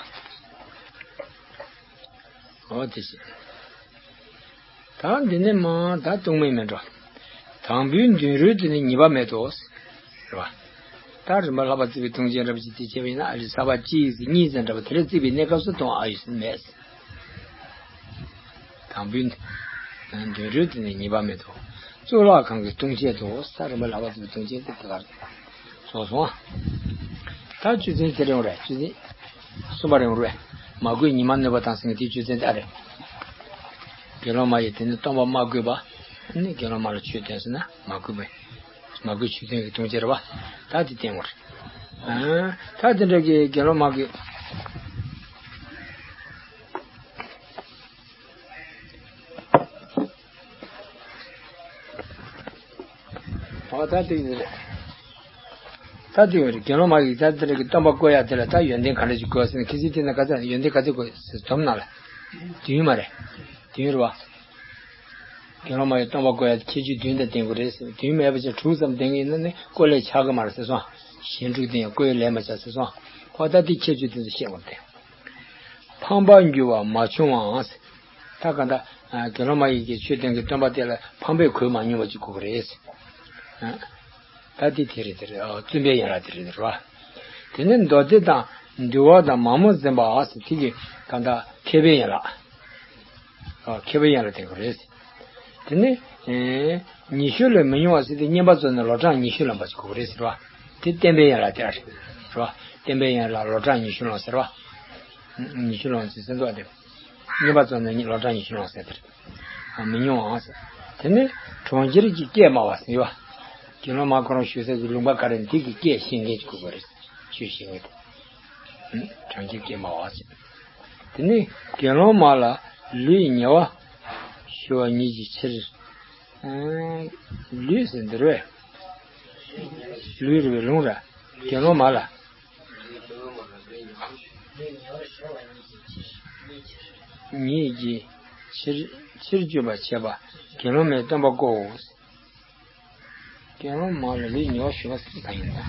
ཨོ་དེ་བྱས། ད་འདི་ནས་མ་ད་ལྟུང་མེད་མིན་འགྲོ། དང་པོའི་མདུན་རོལ་དེ་ནི་ཉེས་པ་མེད་དོ། རེད་བ། ད་རིམ་པ་ལྷག་པ་བརྩིས་པའི་ལྟུང་བྱེད་འདྲ་པོ་ཅིག་དེ་བྱས་པ་ཡིན་ན་ཨ་རི་ས་པ་གཅིག་ཟེར་གཉིས་ཟེར་འདྲ་པོ་དེ་འདྲ་བརྩིས་པའི་གནས་སྐབས་སུ་ལྟུང་ཨ་ཡོད་མེད། དང་པོའི་མདུན་རོལ་དེ་ནི་ཉེས་པ་མེད་དོ། གཙུག་ལག་ཁང་གི་ལྟུང་བྱེད་དོ། ས་རིམ་པ་ལྷག་པ་བརྩིས་པའི་ལྟུང་བྱེད་དེ་དེ་གར་སོང་སོང་ཨ། ད་བཅུ་ཚན་དེ་རེད་འོང་རེད། བཅུ་ཚན་གསུམ་པ་རེད་འོང་རེད། མ་གོས་ཉི་མ་གནོད་པ་དང་ཟེར་མཁན་དེ་བཅུ་ཚན་ད་རེད། དགེ་སློང་མ་ཡིས་དེ་ནི་སྟོན་པ་མ་གོས་པ། ནི་དགེ་སློང་མ་ལ་ཆོས་སྟོན་ཟེར་ན་མ་གོས་པའི། མ་གོས་ཆོས་སྟོན་གྱི་ལྟུང་བྱེད་རེད་བ། ད་དེ་བསྟན་དགོས་རེད། ཨ། ད་དེ་འདྲ་གི་དགེ་སློང་མ་གིས། ཨོ་ད་དེ་ཡིན་རེད། ད་དེ་ཡོད་རེད། དགེ་སློང་མ་གིས་ད་དེ་རེད་གི་སྟོན་པ་བཀོད་ཡ་དེ་ལ་ད་ཡོན་ཏན་ག་འདྲ་ཞིག་དགོས་ཟེར་ན་ཁྱེད་ཚོས་དེ་ན་ག་ཚ་ཡོན་ཏན་ག་ཚོད་དགོས་ཟེར་འཛོམས་ན་ལ། དུས་ཡུན་མ་རེད། དུས་ཡུན་རེད་བ། དགེ་སློང་མ་ཡིས་སྟོན་པ་བཀོད་ཡ་ཁྱད་ཆོས་བདུན་དང་ལྡན་དགོས་རེད་ཟེར། དུས་ཡུན་མེད་པ་ཅིག་དྲུག་ཙམ་ལྡན་གི་ཡིན་ན་ནི་བཀོད་ལེགས་ཆགས་གི་མ་རེད་ཟེར་སོང་། གཞན་དྲུག་ལྡན་ཡང་བཀོད་ལེགས་མ་ཆགས་ཟེར་སོང་། ཨོ་ད་དེ་ཁྱད་ཆོས་དེ་ཚོ་བཤད་དགོས་རེད། ཕངས་པར་འགྱུར་བ་མ་བྱུང་བའང་ཟེར། ད་ག་ད། དགེ་སློང་མ་ཡིས་ཀྱི་ཆོས་སྟོན་གྱི་སྟོན་པ་དེ་ལ་ཕངས་པའི་གོས་མ་མྱོང་བ་ཅིག་དགོས་ཀྱི་རེད། ད་དེ་དེ་རེད་དེ་རེད། བཙུན་པའི་ཡན་ལག་དེ་རེད་དེ་རེད་བ། དེ་ནས་མདོ་སྡེ་དང་འདུལ་བ་དང་མ་མོ་འཛིན་པ་ཟེར་དེ་གི་གང་ལྟར་མཁས་པའི་ཡན་ལག་མཁས་པའི་ཡན་ལག་དེ་དགོས་རེད། དེ་ནས་ཉི་ཤུ་ལས་མི་ཉུང་བ་ཟེར་དེ་བསྙེན་པ་རྫོགས་ནས་ལོ་གྲངས་ཉི་ཤུ་ལོན་པ་ཅིག་དགོས་ཀྱི་རེད་ཟེར་བ། དེ་བསྟན་པའི་ཡན་ལག་དེ་རེད་བ། བསྟན་པའི་ཡན་ལག་ལོ་གྲངས་ཉི་ཤུ་ལོན་ཟེར་བ། ཉི་ཤུ་ལོན་ཟེར་ཟེར་འདུག་བ་དེ། བསྙེན་པ་རྫོགས་ནས་ལོ་གྲངས་ཉི་ཤུ་ལོན་ཟེར་དེ་རེད། མི་ཉུང་བ་ཟེར། དེ་ནས་གྲོང་ཁྱེར་གྱི་སྐད་སྨྲ་བ་ཟེར་བ། དགེ་སློང་མ་ཁོ་རང་བཞུགས་ས་ཀྱི་ལུང་པ་ག་རེ་འདི་གི་སྐད་ཤེས་མཁན་ཅིག་དགོས་པ་རེད། ཆོས་ཤེས་མཁན་དེ། གྲོང་ཁྱེར་སྐད་སྨྲ་བ་ཟེར། དེ་ནས་དགེ་སློང་མ་ལ་ལུས་ཉེ་བར་ཞི་བ་ཉིད་ཀྱི་ཕྱིར། ལུས་ཟེར་འདི་རེད། ལུས་རེད་པས་ལུང་ར། དགེ་སློང་མ་ལ། ཉིད་ཀྱི་ཕྱིར་ཕྱིར་འགྱུར་བར་བྱེད་པ་དགེ་སློང་མའི་སྟོན་པ་བཀོད་དོ། དགེ་སློང་མ་ལ་ལུས་ཉེ་བར་ཞུ་བ་ཟེར་གང་ཡིན་ད།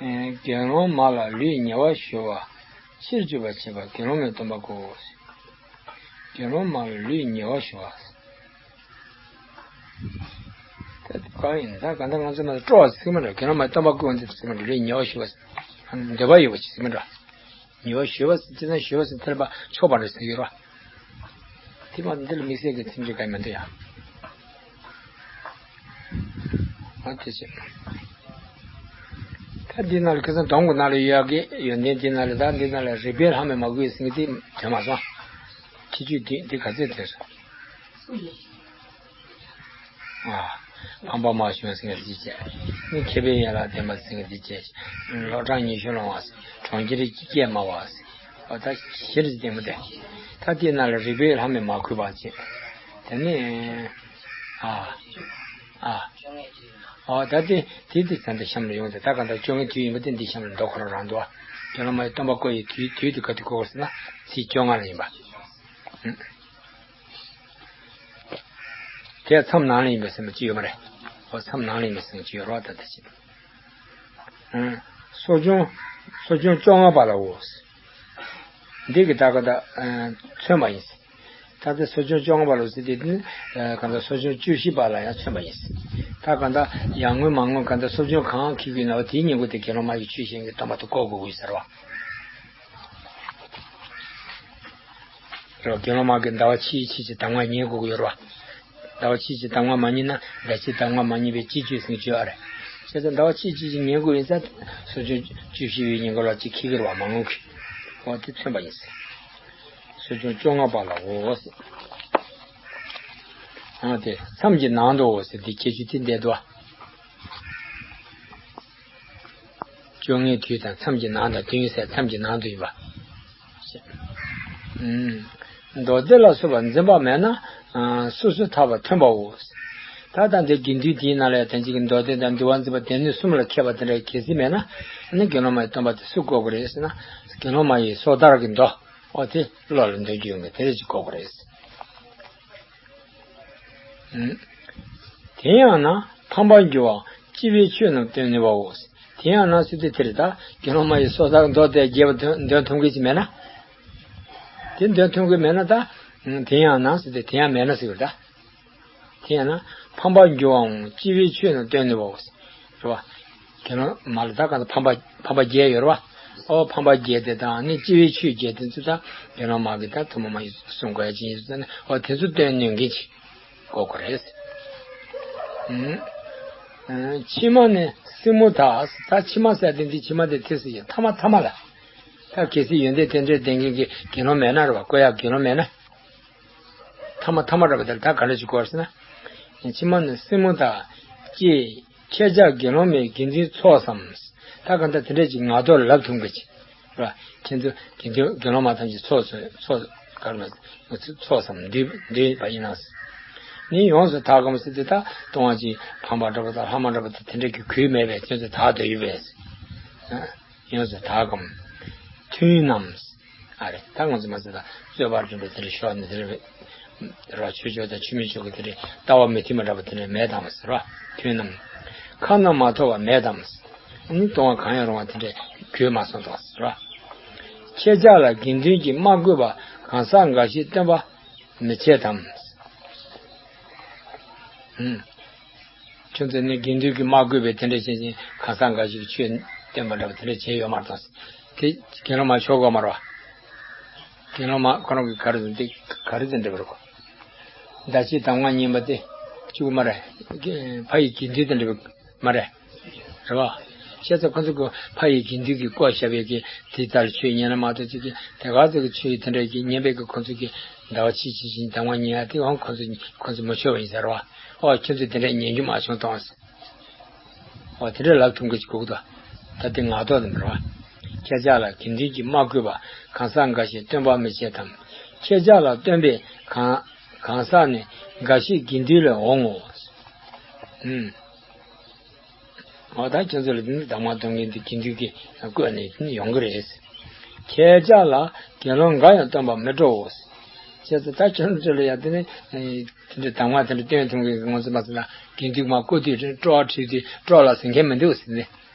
ཨེ། དགེ་སློང་མ་ལ་ལུས་ཉེ་བར་ཞུ་བ། ཕྱིར་འགྱུར་བར་བྱེད་པ་དགེ་སློང་མའི་སྟོན་པ་བཀོད་དོ། དགེ་སློང་མ་ལ་ལུས་ཉེ་བར་ཞུ་བ། ད་གང་ཡིན་ད་གང་ལྟར་ང་ཚོ་མ་སྤྲོ་བ་ཟེར་མ་རེད། དགེ་སློང་མའི་སྟོན་པ་བཀོད་དོ་ཟེར་མ་རེད། ལུས་ཉེ་བར་ཞུ་བ་ཟེར། འདོད་པ་ཡོད་པ་ཞིག་ཟེར་མ་རེད། ཉེ་བར་ཞུ་བ་ཟེར་ཅི་ན་ཞུ་བ་ཟེར་ཐལ་པ་ཆོག་པ་རེད་ཟེར་ཡོད་ར། དེ་མ་འདི་ལ་དམིགས་བསལ་གྱི་ཚིག་འབྲུ་གང་ཡང་མི་འདུག་ཡ། ཨ་དེ་བྱས། ད་འདི་ནང་ལ་ཁ་སང་སྡོམ་གྱི་ནང་ལ་ཡོད་ཀྱི་ཡོན་ཏན་འདི་ནང་ལ་ད་འདི་ནང་ལ་རིགས་པས་ལྷག་མེད་མ་བཀོད་ཟེར་གྱི་དེ་དོན་མ་སོང་། ཁྱད་ཆོས་འདི་འདི་ག་ཚོད་ཐོན་སོང་། ཨ། ཕམ་པ་མ་བྱུང་ཟེར་མཁན་འདི་བྱས། ནི་མཁས་པའི་ཡན་ལག་ལྡན་པ་ཟེར་མཁན་འདི་བྱས། ལོ་གྲངས་ཉི་ཤུ་ལོངས་པ་ཟེར། གྲོང་ཁྱེར་གྱི་སྐད་སྨྲ་བ་ཟེར། འོ་ད་གཞིར་བསྟན་པ་དེ། ད་དེའི་ནང་ལ་རིགས་པས་ལྷག་མེད་མ་བཀོད་པ་བྱས། དེ་ནས། ཨ། ཨ། འོ་ད་དེ་དེ་དེ་ད་ལྟ་གཤམ་ལ་ཡོང་སྟེ་ད་ག་ད་བཅོ་ལྔའི་དུས་ཡིན་པ་དེ་འདི་གཤམ་ལ་མདོ་ཁོ་རང་རང་འདུག་བ། དགེ་སློང་མ་ཡི་སྟོན་པ་བཀོད་ཡི་དུས་དུས་དེ་ག་དུས་བཀོད་ཟེར་ན་ཚེས་བཅོ་ལྔ་ལ་ཡིན་པ། དེ་མཚམས་ནང་ལ་ཡིན་པའི་སེམས་ཅི་ཡོད་མ་རེད། འོ་མཚམས་ནང་ལ་ཡིན་པའི་སེམས་ཅི་ཡོད་རོགས་ད་ལྟ་ཅི། གསོ་སྦྱོང་གསོ་སྦྱོང་བཅོ་ལྔ་པ་ལའོ། འདི་གི་ད་ག་ད་མཚོན་པ་ཡིན། ད་ལྟ་གསོ་སྦྱོང་བཅོ་ལྔ་པ་ལ་ཟེར་དེ་ནི་གང་ལྟར་གསོ་སྦྱོང་བཅུ་བཞི་པ་ལ་ཡང་མཚོན་པ་ཡིན། ད་གང་ལྟར་ཡར་ངོའི་མར་ངོའི་གང་ལྟར་གསོ་སྦྱོང་གང་འཁྱེར་གྱི་ཡིན་ན་བ་དེའི་ཉིན་གུང་དེ་དགེ་སློང་མ་ཡི་ཆོས་བཤད་མཁན་གྱི་སྟོན་པ་དེ་བཀོད་དགོས་ཀྱི་ཡོད་ཟེར་བ། རོ་དགེ་སློང་མ་གིས་ཟླ་བ་ཕྱེད་ཕྱེད་ཀྱི་གདམས་ངག་ཉན་དགོས་ཀྱི་ཡོད་རེད་བ། ཟླ་བ་ཕྱེད་ཀྱི་གདམས་ངག་མ་ཉན་ན་ཟླ་ཕྱེད་གདམས་ངག་མ་ཉན་པའི་སྤྱི་སྤྱོད་ཟིན་གྱི་ཡོད་རེད། བྱས་ཙང་ཟླ་བ་ཕྱེད་ཕྱེད་ཀྱི་ཉན་དགོས་ཡིན་ཙང་གསོ་སྦྱོང་བཅུ་བཞི་པའི་ཉིན་གུང་ལ་གཅིག་འཁྱེར་གྱི་རེད་བ་མར་ངོ་གི། འོ་དེ་མཚོན་པ་ཡིན་ཟེར། གསོ་སྦྱོང་བཅོ་ལྔ་པ་ལའོ་ཟེར། ཨ་དེ་མཚམས་ཀྱི་ནང་དུའོ་ཟེར་དེ་ཁྱད་ཆོས་དེ་འདས་འདུག་བ། བཅོ་ལྔའི་དུས་དང་མཚམས་ཀྱི་ནང་དང་དུས་ཡུན་ཟེར་མཚམས་ཀྱི་ནང་དུ་ཡིན་པ། ཨུམ། མདོ་སྡེ་ལ་སོགས་པ་འཛིན་པ་མེད་ན་སོ་སོར་ཐར་པ་ཐོན་པའོ། ད་ལྟ་འདི་དགེ་འདུན་དེའི་ནང་ལ་ཡང་དོན་གཅིག་གི་མདོ་སྡེ་དང་འདུལ་བ་འཛིན་པ་སྡེ་སྣོད་གསུམ་ལ་མཁས་པ་དེ་འདྲ་གལ་སྲིད་མེད་ན་ནི་དགེ་སློང་མ་ཡི་སྟོན་པ་དེ་སུ་བཀོད་དགོས་རེད་ཟེར་ན་དགེ་སློང་མ་ཡི་སོ་ཐར་གྱི་མདོ་འོ་དེ་བློ་ལ་འདོན་རྒྱུ་ཡོང་གི་དེ་རེད་ཅིག་བཀོད་དགོས་རེད། དེ་ཡང་ན་ཕམ་པར་འགྱུར་བའམ་སྐྱེ་བའི་ཆོས་རྣམས་སྟོན་ནུས་པའོ། དེ་ཡང་ན་ཟེར་དུས་དེ་རེད་ད། དགེ་སློང་མ་ཡི་སོ་ཐར་མདོ་སྡེ་རྒྱས་པ་འདོན་འདོན་ཐུབ་མཁན་ཅིག་མེད་ན། དེ་འདོན་ཐུབ་མཁན་མེད་ན་ད། དེ་ཡང་ན་ཟེར་དུས་དེ་ཡང་མེད་ན་ཟེར་བ་རེད་ད། དེ་ཡང་ན་ཕམ་པར་འགྱུར་བའམ་སྐྱེ་བའི་ཆོས་རྣམས་སྟོན་ནུས་པའོ། རེད་བ། དགེ་སློང་མ་ལ་ད་གང་ལྟར་ཕམ་པ་ཕམ་པ་བརྒྱད་ཡོད་རེད་བ། ཨོ་ཕམ་པ་བརྒྱད་དེ་དང་ནི་སྐྱེ་བའི་ཆོས་བརྒྱད་དེ་ཚོ་ད་དགེ་སློང་མ་གིས་ད་ཐུན་མོང་མ་ཡིན་གསུང་དགོས་ཡ་ཅི་ཡིན་ཟེར་ན་ཨོ་དེ་ཚོ་སྟོན་ནུས་མཁན་ཅིག་དགོས་དགོས་རེད། ཨུམ། ཕྱི་མ་ནི་སྲིང་མོ་དག་ད་ཕྱི་མ་ཟེར་དེ་འདི་ཕྱི་མ་དེ་དེ་ཟེར་ཡ་ཐ་མ་ཐ་མ་ལ། ད་གལ་སྲིད་ཡོན་ཏན་དེ་འདྲའི་ལྡན་མཁན་གྱི་དགེ་སློང་མེད་ན་རེད་བ་བཀོད་ཡ་དགེ་སློང་མེད་ན། ཐ་མ་ཐ་མ་ར་བ་དེར་ད་ག་འདྲ་ཞིག་དགོས་ཟེར་ན། ཕྱི་མ་ནི་སྲིང་མོ་དག་ཅེས་ཁྱེད་ཅག་དགེ་སློང་མའི་དགེ་འདུན་ཚོགས་སམ། ད་ག་འདྲ་དེ་འདྲ་ཅིག་ངག་ཐོག་ལ་ལབ་ཐུབ་མཁན་ཅིག་ར། ཁྱེད་ཚོ་དགེ་འདུན་དགེ་སློང་མ་ཐམས་ཅད་ཚོགས་སུ་ཚོགས་ག་རེ་ཚོགས་སམ་འདུས་འདུས་པ་ཡིན་ན། ནི་ཡོངས་སུ་དག་གམ་ཟེར་དུས་ད་གཏོང་བ་ཅིག་ཕམ་པ་འདྲ་པོ་དང་ལྷག་མ་འདྲ་པོ་དང་དེ་འདྲ་གི་གུས་མེད་པས་ཁྱེད་ཚོ་དག་འདོད་ཡོད་པས། ཡོངས་སུ་དག་གམ། མཐུན་ནམ། ཨ་རེ་ད་ང་ཚོ་མ་ཟེར་ད་རྩོད་པར་འགྲོ་བའི་དེ་རེ་ཤོར་ནས་དེ་རེ་ར་ཆོས་ཕྱོགས་དང་ཆོས་མིན་ཕྱོགས་ཀྱི་དེ་རེ་ལྟ་བ་མི་མཐུན་པ་འདྲ་པོ་དེ་རེ་མེད་དམ་ཟེར་བ་མཐུན་ནམ། ཁ་ན་མ་ཐོ་བ་མེད་དམ། ནི་གཏོང་བ་གང་ཡང་རུང་བ་དེ་འདྲའི་གུས་མ་སོང་དང་ཟེར་བ། ཁྱེད་ཅག་ལ་དགེ་འདུན་གྱིས་མ་བསྐུལ་བ་གང་ཟག་འགའ་ཞིག་སྟོན་པ་མི་བྱེད་དམ། ཨུམ། ཁྱོད་ཚོ་ནི་དགེ་འདུན་གྱིས་མ་བསྐུལ་བའི་དེ་འདྲ་བྱེད་ཅིང་གང་ཟག་འགའ་ཞིག་ཆོས་བསྟན་པ་འདྲ་བ་དེ་འདྲ་བྱས་ཡོད་མ་རེད་དམ། དེ་དགེ་སློང་མ་ཆོག་གོ་མ་རེད་བ། དགེ་སློང་མ་ཁོ་རང་གིས་ག་རེ་ཟེར་འདི་ག་རེ་ཟེར་འདྲ་བ་རེད་གོ། ཟླ་ཕྱེད་གདམས་ངག་ཉན་པ་དེ་གཅིག་པུ་མ་རེད། ཕ་ཡི་དགེ་འདུན་དེ་འདྲ་བ་མ་རེད། རེད་བ། བྱས་ཙང་ཁོ་ཚོ་གི་ཕ་ཡི་དགེ་འདུན་གྱིས་བསྐོ་བཞག་པའི་གི་དེ་ལྟར་ཆོས་ཉན་ན་མ་གཏོགས་ཅིག་གི་དེ་ག་ཚོད་ཀྱི་ཆོས་དེ་འདྲ་གི་ཉན་པའི་གི་ཁོ་ཚོ་གི་ཟླ་བ་གཅིག་གཅིག་བཞིན་གདམས་ངག་ཉན་ཡ་དེ་འོང་ཁོ་ཚོ་ཁོ་ཚོ་མ་ཆོད་པ་ཡིན་ཟེར་བ། ཨོ་ཁྱོད་ཚོས་དེ་འདྲ་ཉན་རྒྱུ་མ་བྱུང་གཏོང་ཟེར། ཨོ་དེ་འདྲ་ལབ་ཐུབ་མཁན་ཅིག་དགོས་ཀྱི་འདུག་ད་དེ་ངག་ཐོག་ནས་མི་རེད་བ། ཁྱེད་ཅག་ལ་དགེ་འདུན་གྱིས་མ་བསྐུལ་བ་གང་ཟག་འགའ་ཞིག་སྟོན་པ་མི་བྱེད་དམ། ཁྱེད་ཅག་ལ་སྟོན་པས་གང་གང་ཟག་ནི་འགའ་ཞིག་དགེ་འདུན་ལས་འོང་ངོ་། ཨུམ། འོ་ད་ཁྱེད་ཚོ་ལ་དེ་ནི་གདམས་ངག་སྟོན་མཁན་དེ་དགེ་འདུན་གྱིས་བསྐོས་ནས་ཡོང་གི་རེད། ཁྱེད་ཅག་ལ་དགེ་སློང་འགའ་ཡང་སྟོན་པར་མི་སྤྲོའོ། བྱས་ཙང་ད་ཁྱེད་ཚོ་ལ་ཡང་དེ་ནི་དེ་འདྲའི་གདམས་ངག་དེ་འདྲ་སྟོན་ཐུབ་མཁན་གྱི་ངོ་ཚ་མ་ཟེར་ན་དགེ་འདུན་མ་བསྐོ་དུས་སྤྲོ་བ་བྲིས་དུས་སྤྲོ་ལ་ཟིན་མཁན་མི་འདུག་ཟེར་ནས་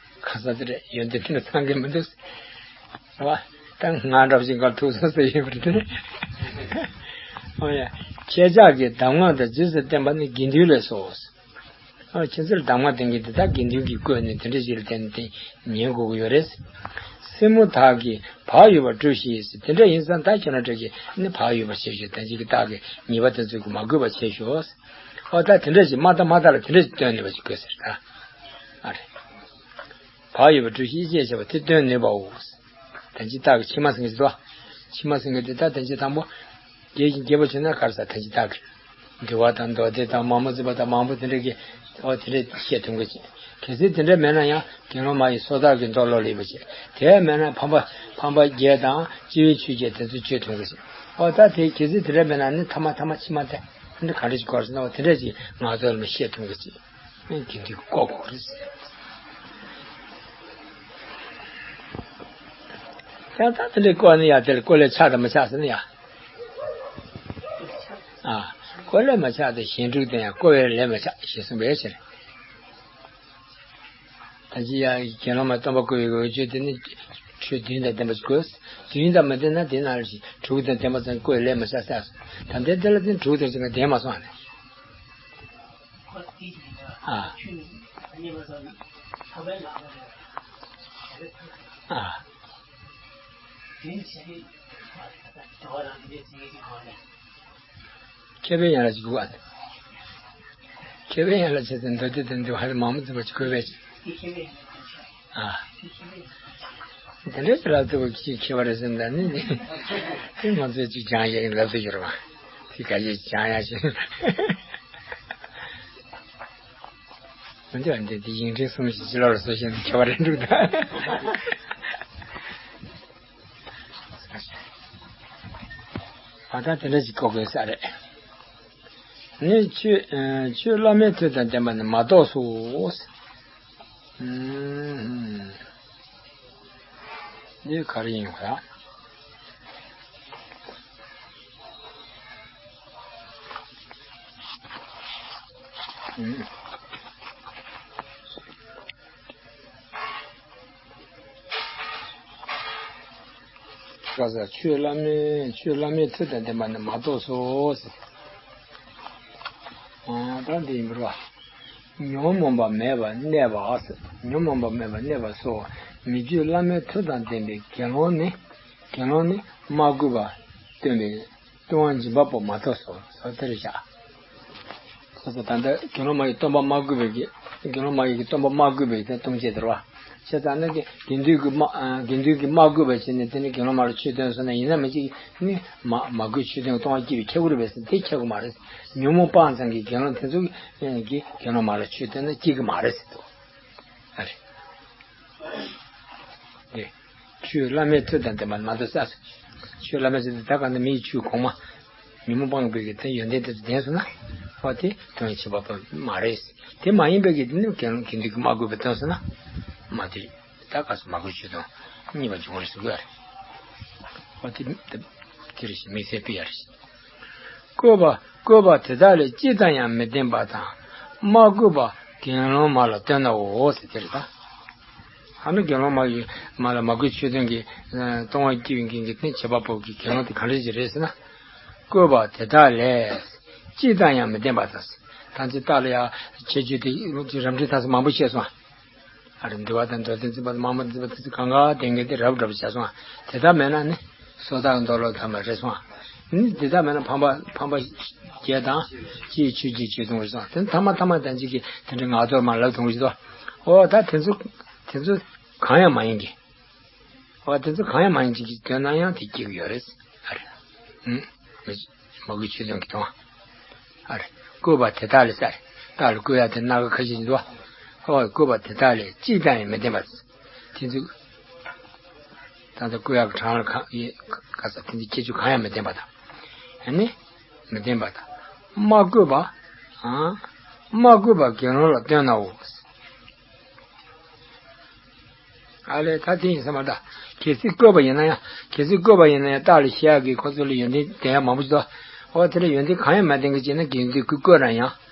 ག་ས་དེ་རེད་ཡོན་ཏན་དེ་འདྲ་ཚང་མཁན་མི་འདུག་ཟེར། རེད་བ། ད་ང་འདྲ་བཞིན་ག་ཐུག་སོང་ཟེར་ཡོད་པ་རེད་དེ། ཨོ་ཡ། ཁྱེད་ཅག་གིས་གདམས་ངག་དང་རྗེས་སུ་བསྟན་པ་ནི་དགེ་འདུན་ལས་སོ། ཨ་ཁྱེད་ཚོར་གདམས་ངག་སྟོན་མཁན་དེ་དག་དགེ་འདུན་གྱིས་བསྐོས་ནས་དེ་འདྲ་ཞིག་ལ་བརྟེན་ནས་ཉན་དགོས་ཀྱི་ཡོད་རེད། སྲིང་མོ་དག་གིས་བག་ཡོད་པར་བཀྲུ་ཞིག་དེ་འདྲ་ཡིན་ཙང་ད་ཁྱེད་རང་འདྲ་གིས་ནི་བག་ཡོད་པར་བྱེད་ཤོག་དེ་འཇིག་གི་རྟགས་ཀྱི་ཉེས་པ་དེ་ཚོ་གིས་མ་གོས་པར་བྱེད་ཤོག་ཨོ་ད་དེ་འདྲ་ཞིག་མ་ད་མ་ད་ལ་དེ་འདྲ་ཞིག་སྟོན་ནུས་པ་ཞིག་དགོས་ཟེར་ད། ཨ་རེད། བག་ཡོད་པར་བཀྲུ་ཞིག་ཅེས་བྱ་བ་དེ་སྟོན་ནུས་པའོ། ད་འཇིག་རྟགས་ཀྱི་ཕྱི་མ་ཟིན་གྱི་འདུག་ཕྱི་མ་ཟིན་གྱི་འདུག་ད་དེ་འཇིག་དང་པོ། རྒྱས་ཤིང་རྒྱས་པར་བྱས་ན་ག་རེ་ཟ་ད་འཇིག་རྟགས་ཀྱི། འདུལ་བ་དང་མདོ་སྡེ་དང་མ་མོ་མཛད་པ་དང་མང་པོ་དེ་འདྲ་གི་ཨོ་དེ་འདྲ་བཤད་ཐུབ་ཀྱི། གལ་སྲིད་དེ་འདྲ་མེད་ན་ཡང་དགེ་སློང་མ་ཡི་སོ་ཐར་གྱི་མདོ་ཀློག་ལེགས་པར་བྱེད། དེ་མེད་ན་ཕམ་པ་ཕམ་པ་བརྒྱད་དང་སྤྱི་བོའི་ཆོས་བརྒྱད་དེ་ཚོ་བརྗོད་ཐུབ་ཀྱི། ཨོ་ད་དེ་གལ་སྲིད་དེ་འདྲ་མེད་ན་ནི་ཐ་མ་ཐ་མ་ཕྱི་མ་དེ་འདི་ག་འདྲ་ཞིག་དགོས་ཟེར་ན་ཨོ་དེ་འདྲ་ཞིག་ང་ཚོ་ལ་མི་བཤད་ཐུབ་ཀྱི། དེ་འདི་བཀོག་དགོས་རེད། ཡང་ད་དེ་འདྲའི་བཀོག་ནི་ཡང་དེ་ལ་བཀོག་ལས་ཆགས་དང་མི་ཆགས་ཟེར་ན་ཡང་། ཨ། བཀོག་ལས་མ་ཆགས་དེ་གཞན་དྲུག་དེ་ཡང་བཀོག་པའི་ལས་མ་ཆགས་ཞེས་གསུངས་པའི་ཕྱིར། ད་ཅི་ཡང་དགེ་སློང་མ་སྟོན་པ་བཀོད་པའི་འོས་ཆོས་དེ་ནི་ཆོས་བདུན་དང་ལྡན་པ་ཞིག་དགོས། བདུན་དང་མ་ལྡན་ན་དེ་ན་ལ་ཞིག་དྲུག་དང་ལྡན་པ་ཙམ་བཀོག་པའི་ལས་མ་ཆགས་ཟེར། ད་ལྟའི་དེ་ལ་དེ་དྲུག་དང་ཅི་ག་ལྡན་མ་སོང་ནས། ཨ། ཨ། ཁྱད་པར་ཡང་ལ་ཅིག་དགོས་ཨ། ཁྱད་པར་ཡང་ལ་བྱས་ཏེ་མདོ་སྡེ་དང་འདུལ་བ་ལ་མང་མོ་འཛིན་པ་ཅིག་དགོས་པས། ཨ། དེ་འདྲ་ཞིག་ལབ་ཐུབ་པ་ཅིག་ཁྱད་པར་རེད་ཟེར་ན་ནི་ནི། དེ་ང་ཚོས་ཅིག་སྦྱང་ཡག་ལབ་ཐུབ་ཀྱི་རེད་བ། དེ་ག་ཞིག་སྦྱང་ཡག་ཞིག་མི་འདུག་ཨ། འདི་དེ་ཡིག་ཕྲེང་གསུམ་ཞིག་ཅི་ལོར་བཟོ་བཞིན་དུ་ཁྱད་པར་རེ་འདུག་ད། ཨ་ད་དེ་འདྲ་ཞིག་བཀོག་དགོས་ས་རེད། ནི་ཆོས་ཨ་ཆོས་བླ་མའི་མཐུ་དང་ལྡན་པ་ནི་མ་གཏོགས་སོ། ཨུམ། འདི་ག་རེ་ཡིན་ག། ཨུམ། ཁ་ས་ཆོས་བླ་མའི་ཆོས་བླ་མའི་མཐུ་དང་ལྡན་པ་ནི་མ་གཏོགས་སོ། ཨ་ད་འདི་ཡིན་པར་བ། ཉོན་མོངས་པ་མེད་པར་གནས་པ། ཉོན་མོངས་པ་མེད་པར་གནས་པ་སོགས་མི་བསྐྱོད་བླ་མའི་མཐུ་དང་ལྡན་པའི་དགེ་སློང་ནི། དགེ་སློང་ནི་མ་གུས་པ་སྟོན་པའི་ལྟུང་བ་འབྱིན་པ་པོ་མ་གཏོགས་སོ། སོ་དེར་བཞག་སོ་སོ་ད་ལྟ་དགེ་སློང་མ་ཡི་སྟོན་པ་མ་གུས་པའི་གི་དགེ་སློང་མ་ཡི་གི་སྟོན་པ་མ་གུས་པའི་དེ་ལྟུང་བྱེད་དེར་བ། བྱས་ཙང་ནི་དགེ་འདུན་གྱི་མ་དགེ་འདུན་གྱི་མ་གུས་པ་བྱས་ནས་དེ་ནི་དགེ་སློང་མ་ལ་ཆོས་སྟོན་སོང་ན་ཡིན་ན་མི་གཅིག་ནི་མ་མ་གུས་ཆོས་སྟོན་ལྟུང་བ་སྐྱེས་པའི་ཁྱད་པར་རེད་པས་ཟེར་དེ་ཁྱད་པར་མ་རེད། ཉོན་མོངས་སྤངས་ཙང་གི་དགེ་སློང་དེ་ཚོ་གིས་དགེ་སློང་མ་ལ་ཆོས་སྟོན་ན་སྐྱེ་གི་མ་རེད་ཟེར་དོ། ཨ་རེད། དེ། ཆོས་བླ་མའི་མཐུ་དང་ལྡན་པ་མ་གཏོགས་ས། ཆོས་བླ་མའི་མཐུ་དང་ད་ག་ནི་མིའི་ཆོས་གོང་མ། ཉོན་མོངས་སྤངས་པའི་གི་དེ་ཡོན་ཏན་དེ་ཚོ་ལྡན་སོང་ན། ཨོ་དེ་དོན་ཆེ་བ་པོ་མ་རེད། དེ་མ་ཡིན་པའི་གི་དེ་ནི་དགེ་སློང་དགེ་འདུན་གྱི་མ་གུས་པ་སྟོན་སོང་ན། མ་དེ། ད་ག་སོ་མ་གུས་ཆོས་དང་གཉིས་པ་འབྱུང་བར་སོང་གི་རེད། ཨོ་དེ་དེ་རེད་ཤི་དམིགས་བསལ་སྤེལ་ཡ་རེད་ཤི། བཀོད་པ་བཀོད་པ་དེ་དག་ལས་གཅིག་དང་ཡང་མི་ལྡན་པ་དང་། མ་གུས་པ་དགེ་སློང་མ་ལ་སྟོན་ནའོ་ཟེར་དེ་རེད་ད། ཨ་ནི་དགེ་སློང་མ་ཡི་མ་ལ་མ་གུས་ཆོས་སྟོན་གྱི་ལྟུང་བ་སྐྱེ་བའི་གི་གི་དེ་བྱེད་པ་པོ་གི་དགེ་སློང་དེ་ག་འདྲ་ཞིག་རེད་ཟེར་ན། བཀོད་པ་དེ་དག་ལས་གཅིག་དང་ཡང་མི་ལྡན་པ་དང་། ཐམས་ཅད་བདག་ལ་ཡང་ཁྱད་ཆོས་དེ་རབ་འབྲིང་ཐ་ཚིག་མང་པོ་བཤད་སོང་། ཨ་རེ་འདུལ་བ་དང་མདོ་སྡེ་འཛིན་པ་དང་མ་མོ་འཛིན་པ་དེ་ཚོ་གང་ག་ལྡན་མཁན་དེ་རབ་རབ་བྱས་སོང་། དེ་དག་མེད་ན་ནི་སོ་ཐར་མདོ་ལོག་ཐ་མ་རེད་སོང་། ནི་དེ་དག་མེད་ན་ཕམ་པ་ཕམ་པ་བརྒྱད་དང་སྤྱིའི་ཆོས་བརྒྱད་བྱེད་དུ་འོང་སོང་། དེ་ཐ་མ་ཐ་མ་དང་གཅིག་གིས་དེ་འདྲའི་ངག་ཐོག་མ་ལབ་དུ་འོང་ཞིག་དོ། ཨོ་ད་དེ་ཚོ་དེ་ དེ་ཚོ་གང་ཡང་མ་ཡིན་གྱི། འོ་དེ་ཚོ་གང་ཡང་མ་ཡིན་གྱི་དོན་ན་ཡང་དེ་སྐྱེ་གི་ཡོད་རེད། ཨ་རེད། ཨུམ། མི་མ་གུས་ཆོས་དོན་གྱི་དོན། ཨ་རེད། བཀོད་པ་དེ་དག་ལས། ས་རེད། རྟགས་ལ་བཀོད་ཡ་དེ་སྣ་ཁ་ཁ་ཤས་འདུག་བ། འོ་བཀོད་པ་དེ་དག་ལས་གཅིག་དང་ཡང་མི་ལྡན་པ། དེ་ཚོ། ད་ལྟ་བཀོད་ཡག་གི་གྲངས་ལ་གང་ཡིན་ག་ས་དེ་འདི་ཁྱད་ཆོས་གང་ཡང་མི་ལྡན་པ་དང་། ཨ་ནི། མི་ལྡན་པ་དང་། མ་བཀོད་པ། ཨ། མ་བཀོད་པ་དགེ་སློང་ལ་སྟོན་ནའོ། ཨ་ལས་ད་དེ་ཡིན་ས་མ་ད། གལ་སྲིད་བཀོད་པ་ཡིན་ན་ཡང་། གལ་སྲིད་བཀོད་པ་ཡིན་ན་ཡང་རྟགས་ལ་བཤད་ཡག་གི་ཁོ་ཚོ་ལ་ཡོན་ཏན་ལྡན་ཡག་མང་པོ་ཞིག་འདུག་འོ་དེ་ལ་ཡོན་ཏན་གང་ཡང་མ་ལྡན་གི་བྱས་ན་དགེ་འདུན་གྱིས་བཀོད་ན་ཡང་།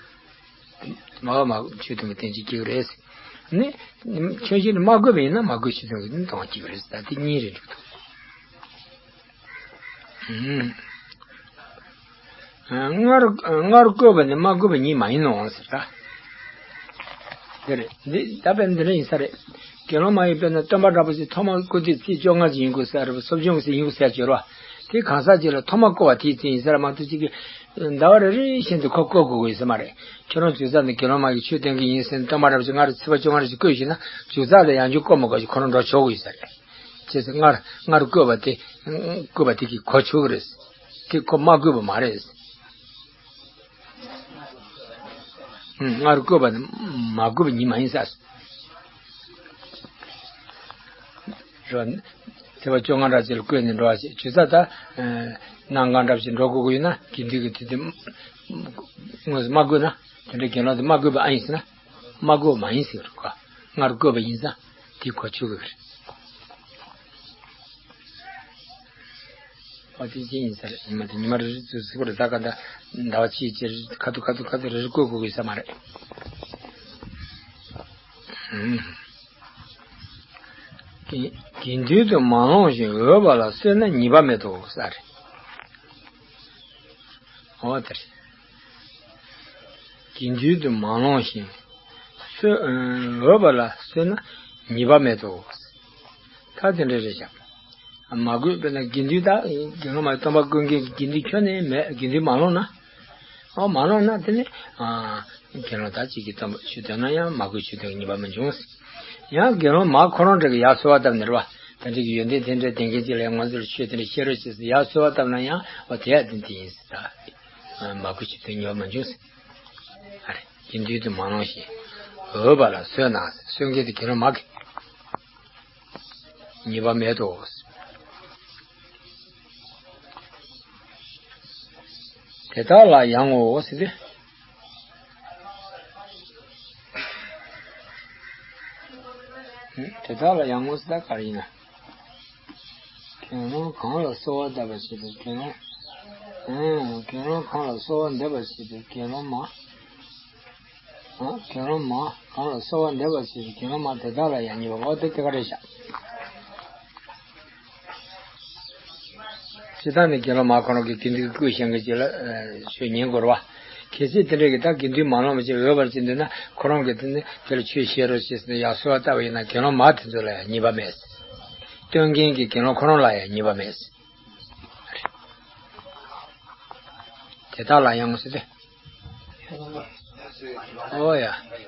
མ་བ་མ་ཆོས་དོན་གྱི་རྟེན་ཅིག་སྐྱེ་གི་རེད། ནི། ཆོས་བཞིན་མ་བཀོད་པ་ཡིན་ན་མ་བཀོད་ཆོས་དོན་གྱི་ནི་དོན་སྐྱེ་གི་རེད། ད་དེ་གཉིས་རེད་འགྲིག་འདུག་ཨུམ། སྔར་སྔར་བཀོད་པ་ནི་མ་བཀོད་པ་ཉིད་མ་ཡིན་ནོ་ཟེར་ད། དེ་རེད། འདི་ད་དཔེ་འདི་འདྲ་ཡིན་ས་རེད། དགེ་སློང་མ་ཡིན་པས་ན་སྟོན་པ་འདྲ་པོ་ཞིག་ཐོག་མར་བཀོད་དུས་ཚེས་བཅོ་ལྔ་ཞིག་ཡིན་དགོས་ཟེར་རེད། སོ་བྱུང་ཞིག་ཡིན་དགོས་ཟེར་གྱི་རེད་བ། དེ་གང་ཟག་ཅིག་ལ་ཐོག་མར་བཀོད་པ་དེའི་ཚེ་ཡིན་ཟེར་མ་གཏོགས་ཅིག་གིས་ཟླ་བ་རེ་རེ་བཞིན་དུ་ཁོ་བཀོད་དགོས་དགོས་ཡིན་ས་མ་རེད། ཁྱོད་རང་ཚོའི་ས་ནས་དགེ་སློང་མ་གིས་ཆོས་སྟོན་གྱི་ཡིན་ཟེར་ནས་སྟོན་པ་འདྲ་པོ་ཞིག་སྔར་ཚེས་པ་བཅོ་ལྔ་རེ་ཞིག་བཀོད་ཞིག་ན་མཇུག་རྩ་ལ་ཡང་བསྐྱར་བཀོད་མི་དགོས་ཞིག་ཁོ་རང་འགྲོ་ཆོག་གི་ཡོད་ས་རེད། བྱས་ཙང་སྔར་སྔར་བཀོད་པ་དེ། བཀོད་པ་དེ་གིས་གོ་ཆོག་གི་རེད། དེ་ཁོ་མ་བཀོད་པ་མ་རེད། སྔར་བཀོད་པ་ནི་མ་བཀོད་པ་ཉིད་མ་ཡིན་ས། རེད་བ། ཚེས་པ་བཅོ་ལྔ་འདྲ་ཅིག་ལ་བཀོད་ནས་འགྲོ་བ་ཞིག་ཆུ་ཚ་ད། གནམ་གང་འདྲ་ཞིག་འགྲོ་དགོས་ཀྱི་ཡོད་ན་དགེ་འདུན་གྱིས་དེ་དེ་དངོས་སུ་མ་བཀོད་ན། དེ་འདྲའི་དགེ་སློང་དེ་མ་བཀོད་པ་ཨ་ཡིན་ཟེར་ན། མ་བཀོད་པ་མ་ཡིན་ཟེར་གི་རེད་གོ། སྔར་བཀོད་པ་ཡིན་ཙང་དེ་གོ་ཆོག་གི་རེད། ཨོ་དེ་ཅི་ཡིན་ཟེར། ཉི་མ་དེ་ཉི་མ་རེ་རེ་ཚོ་གཟིགས་པར་ད་ག་ད་ཟླ་བ་གཅིག་ཅེར་ཁ་ཐུག་ཁ་ཐུག་ཁ་ཐུག་རེ་རེ་བཀོད་དགོས་དགོས་ས་མ་རེད། དགེ་དགེ་འདུན་དུ་མ་ལོངས་ཤིང་འོས་པ་ལ་གསོལ་ན་ཉེས་པ་མེད་དོ་ས་རེད། ཨོ་དེ་རེད། དགེ་འདུན་དུ་མ་ལོངས་ཤིང་། གསོལ་འོས་པ་ལ་གསོལ་ན་ཉེས་པ་མེད་དོ། ད་དེ་འདྲ་རེད་ཤག་མ་བཀོད་པས་ན་དགེ་འདུན་ད། དགེ་སློང་མ་སྟོན་པ་བཀོད་མཁན་གྱི་དགེ་འདུན་ཁྱོན་ནས་མེད། དགེ་འདུན་མ་ལོངས་ན། ཨོ་མ་ལོངས་ན་དེ་ནི། དགེ་སློང་ད་གཅིག་གིས་སྟོན་པ་ཆོས་སྟོན་ན་ཡང་མ་བཀོད་ཆོས་སྟོན་གྱི་ཉེས་པ་མི་འབྱུང་། ཡང་དགེ་སློང་མ་ཁོ་རང་འདྲ་གི་ཡར་གསོལ་བ་བཏབ་ནས་རེད་བ། དེ་འདྲ་གི་ཡོན་ཏན་དེ་འདྲ་ལྡན་མཁན་ཅིག་ལ་ཡང་ང་ཚོ་ལ་ཆོས་དེ་འདྲ་བཤད་རོགས་བྱེད་ཟེར་ཡར་གསོལ་བ་བཏབ་ན་ཡང་ཨོ་དེ་ཡང་དེ་འདི་ཡིན་ཟེར་ད། མ་བཀོད་ཆོས་སྟོན་ཉེས་པ་མི་འབྱུང་ཟེར། ཨ་རེ། དགེ་འདུན་དུ་མ་ལོངས་ཤིང་། འོས་པ་ལ་གསོལ་ན་ཟེར། གསོལ་མཁན་དེ་དགེ་སློང་མ་གི་ཉེས་པ་མེད་དོ། དེ་དག་ལ་ཡང་ངོ་ཟེར་ཏེ། དེ་དག་ལ་ཡང་ངོ་ཟེར་ད་ག་རེ་ཡིན་ན། དགེ་སློང་གང་ལ་གསོལ་བ་འདེབས་པར་བྱེད་པའི་དགེ་སློང་། ཨང་། དགེ་སློང་གང་ལ་གསོལ་བ་འདེབས་པར་བྱེད་པའི་དགེ་སློང་མ། ཨང་། དགེ་སློང་མ་གང་ལ་གསོལ་བ་འདེབས་པར་བྱེད་པའི་དགེ་སློང་མ་དེ་དག་ལ་ཡང་ཉེས་པ། འོ་དེ་དེ་ག་རེད་ཤག་སྤྱིར་བཏང་ནི་དགེ་སློང་མ་ཁོ་རང་གིས་དགེ་འདུན་གྱི་སྐུ་བཞེངས་མཁན་ཅིག་ལ་ཆོས་ཉན་དགོས་རེད་བ། གལ་སྲིད་དེ་འདྲ་གི་ད་དགེ་འདུན་མ་ལོངས་པ་ཅིག་འོས་པར་བྱེད་འདོད་ན་ཁོ་རང་གིས་དེ་ནི་དེ་ལ་ཆོས་བཤད་རོགས་བྱེད་ཟེར་ནས་ཡར་གསོལ་བ་བཏབ་པ་ཡིན་ན་དགེ་སློང་མ་དེ་ཚོ་ལ་ཡང་ཉེས་པ་མེད། སྟོན་མཁན་གྱི་དགེ་སློང་ཁོ་རང་ལ་ཡང་ཉེས་པ་མེད། དེ་དག་ལ་ཡང་ཟེར་ཏེ། ཨོ་ཡ།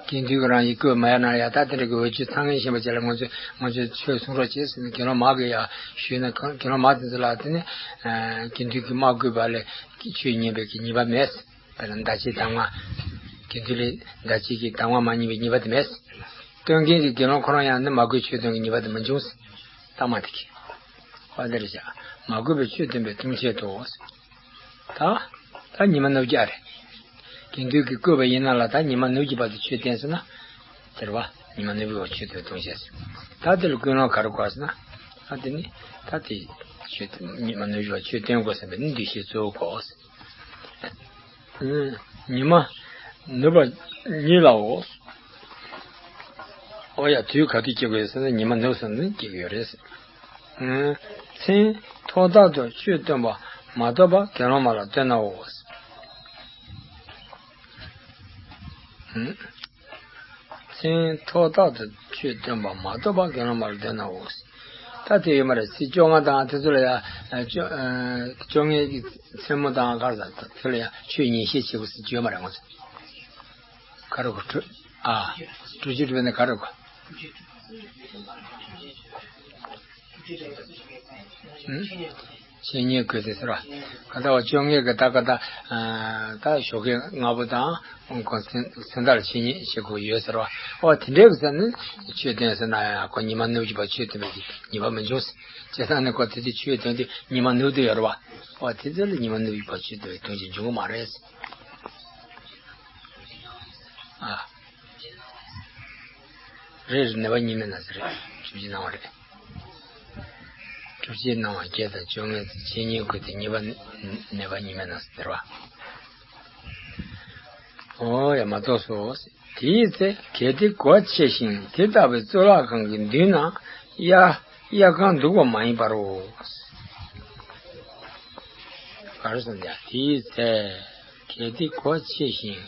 དགེ་འདུན་གྱིས་རང་གི་སྐུ་མ་ཡར་ན་ཡ་ད་དེ་འདྲ་གི་འོས་ཆོས་ཚང་མཁན་ཞིག་ཡིན་པ་ཅིག་ལ་ང་ཚོས་ང་ཚོས་ཆོས་གསུང་རོགས་བྱེད་ཟེར་ནས་དགེ་སློང་མ་གིས་ཡར་ཞུས་ན་དགེ་སློང་མ་དེ་ཚོ་ལ་དེ་ནི། དགེ་འདུན་གྱིས་མ་བསྐུལ་བ་ལས་ཆོས་ཉན་པའི་གི་ཉེས་པ་མེད། དཔེར་ན་མདའ་ཆས་དང་བ། དགེ་འདུན་ལས་མདའ་ཆས་ཀྱི་དང་བ་མ་ཉན་པའི་ཉེས་པ་དེ་མེད། སྟོན་མཁན་གྱི་དགེ་སློང་ཁོ་རང་ཡང་ནི་མ་བསྐུལ་ཆོས་སྟོན་གྱི་ཉེས་པ་དེ་མི་འབྱུང་ཟེར། ལྟག་མ་དེ་གི། ཁོ་འདིར་བཞག་མ་བསྐུལ་བའི་ཆོས་སྟོན་པའི་ལྟུང་བྱེད་དོ། ད། ད་ཉི་མ་ནུབ་རྒྱུ་རེད། དགེ་འདུན་གྱིས་བསྐུལ་བ་ཡིན་ན་ལ་ད་ཉི་མ་ནུབ་རྒྱུ་བར་དུ་ཆོས་བསྟན་ཟེར་ན། དེ་རེད་བ། ཉི་མ་ནུབ་པའི་ཆོས་སྟོན་ལྟུང་བྱེད་ཟེར། ད་དེ་ལ་ཀུན་སློང་ག་རེ་དགོས་ཟེར་ན། ད་དེ་ནི། ད་དེ། ཆོས་ཉི་མ་ནུབ་རྒྱུ་བར་ཆོས་སྟོན་དགོས་བསམ་པའི་ནི་འདུ་ཤེས་གཙོ་བོ་དགོས། ཉི་མ་ནུབ་པ་ཉིད་ལའོ། ཨོ་ཡ། དུས་ག་དུས་སྐྱེ་དགོས་ཟེར་ན་ཉི་མ་ནུབ་སོང་ནས་སྐྱེ་གི་ཡོད་རེད། མཚན་ཐོག་ཐག་ཏུ་ཆོས་སྟོན་པ་མ་གཏོགས་པ་དགེ་སློང་མ་ལ་སྟོན་ནའོ། མཚན་ཐོག་ཐག་ཏུ་ཆོས་སྟོན་པ་མ་གཏོགས་པ་དགེ་སློང་མ་ལ་སྟོན་ནའོ། ད་དེ་ཡོད་མ་རེད། ཚེས་བཅོ་ལྔ་དང་དེ་ཚོ་ལ་ཡ། བཅོ་ལྔའི་མཚན་མོ་དང་ག་རེ་ད་དེ་ལ་ཡ་ཆོས་ཉན་བཤད་བྱེད་དགོས་ཟེར་གྱི་ཡོད་མ་རེད་ང་ཚོ། ག་རེ་གོ་དྲུག་ཨ། དྲུག་ཅུ་དྲུག་པའི་ནང་ག་རེ་གོ་ཨུམ། འཆད་ཉན་དགོས་ཏེ་ཟེར་བ། ཀ་ད་བ་བཅོ་ལྔའི་གི་ད་ཀ་ད། ད་ཞོགས་ཀས་སྔ་པོ་དང་། ཁོ་སེམས་སེམས་ཐག་ལ་འཆད་ཉན་བྱེད་དགོས་ཡོད་ཟེར་བ། ཨོ་དེ་འདྲའི་གི་ས་ནི་ཆོས་སྟོན་ཟེར་ན་ཡང་ཁོ་ཉི་མ་ནུབ་ཀྱི་བར་ཆོས་སྟོན་པའི་ཉེས་པ་མི་འབྱུང་ཟེར། བྱས་ཙང་ནི་ཁོ་དེ་དུས་ཆོས་སྟོན་དུས་ཉི་མ་ནུབ་དུས་ཡོད་རེད་བ། ཨོ་དེ་ཚོ་ལ་ཉི་མ་ནུབ་ཀྱི་བར་ཆོས་སྟོན་པའི་དོན་ཅིག་འབྱུང་གི་མ་རེད་ཟེར། ཨ། རེད་རེད། ནད་པ་གཉིས་མེད་ན་ཟེར་རེད། སྒྲུབ་བྱེད་སྣང་བ་བརྒྱད། སྒྲུབ་བྱེད་སྣང་བ་བརྒྱད་དང་བཅོ་ལྔའི་ཚེ་འཆད་ཉན་དགོས་ཏེ་ཉེས་པ་ནད་པ་གཉིས་མེད་ན་ཟེར་བ། ཨོ་ཡ་མ་གཏོགས་སོ། དེའི་ཚེ་གལ་ཏེ་གོ་ཆེ་ཞིང་དེ་ལྟ་བུའི་གཙུག་ལག་ཁང་གི་མདུན་ན་དབྱར་དབྱར་ཁང་འདུག་པ་མ་ཡིན་པར་རོ། ག་རེ་ཟེར་ན་དེའི་ཚེ། གལ་ཏེ་གོ་ཆེ་ཞིང་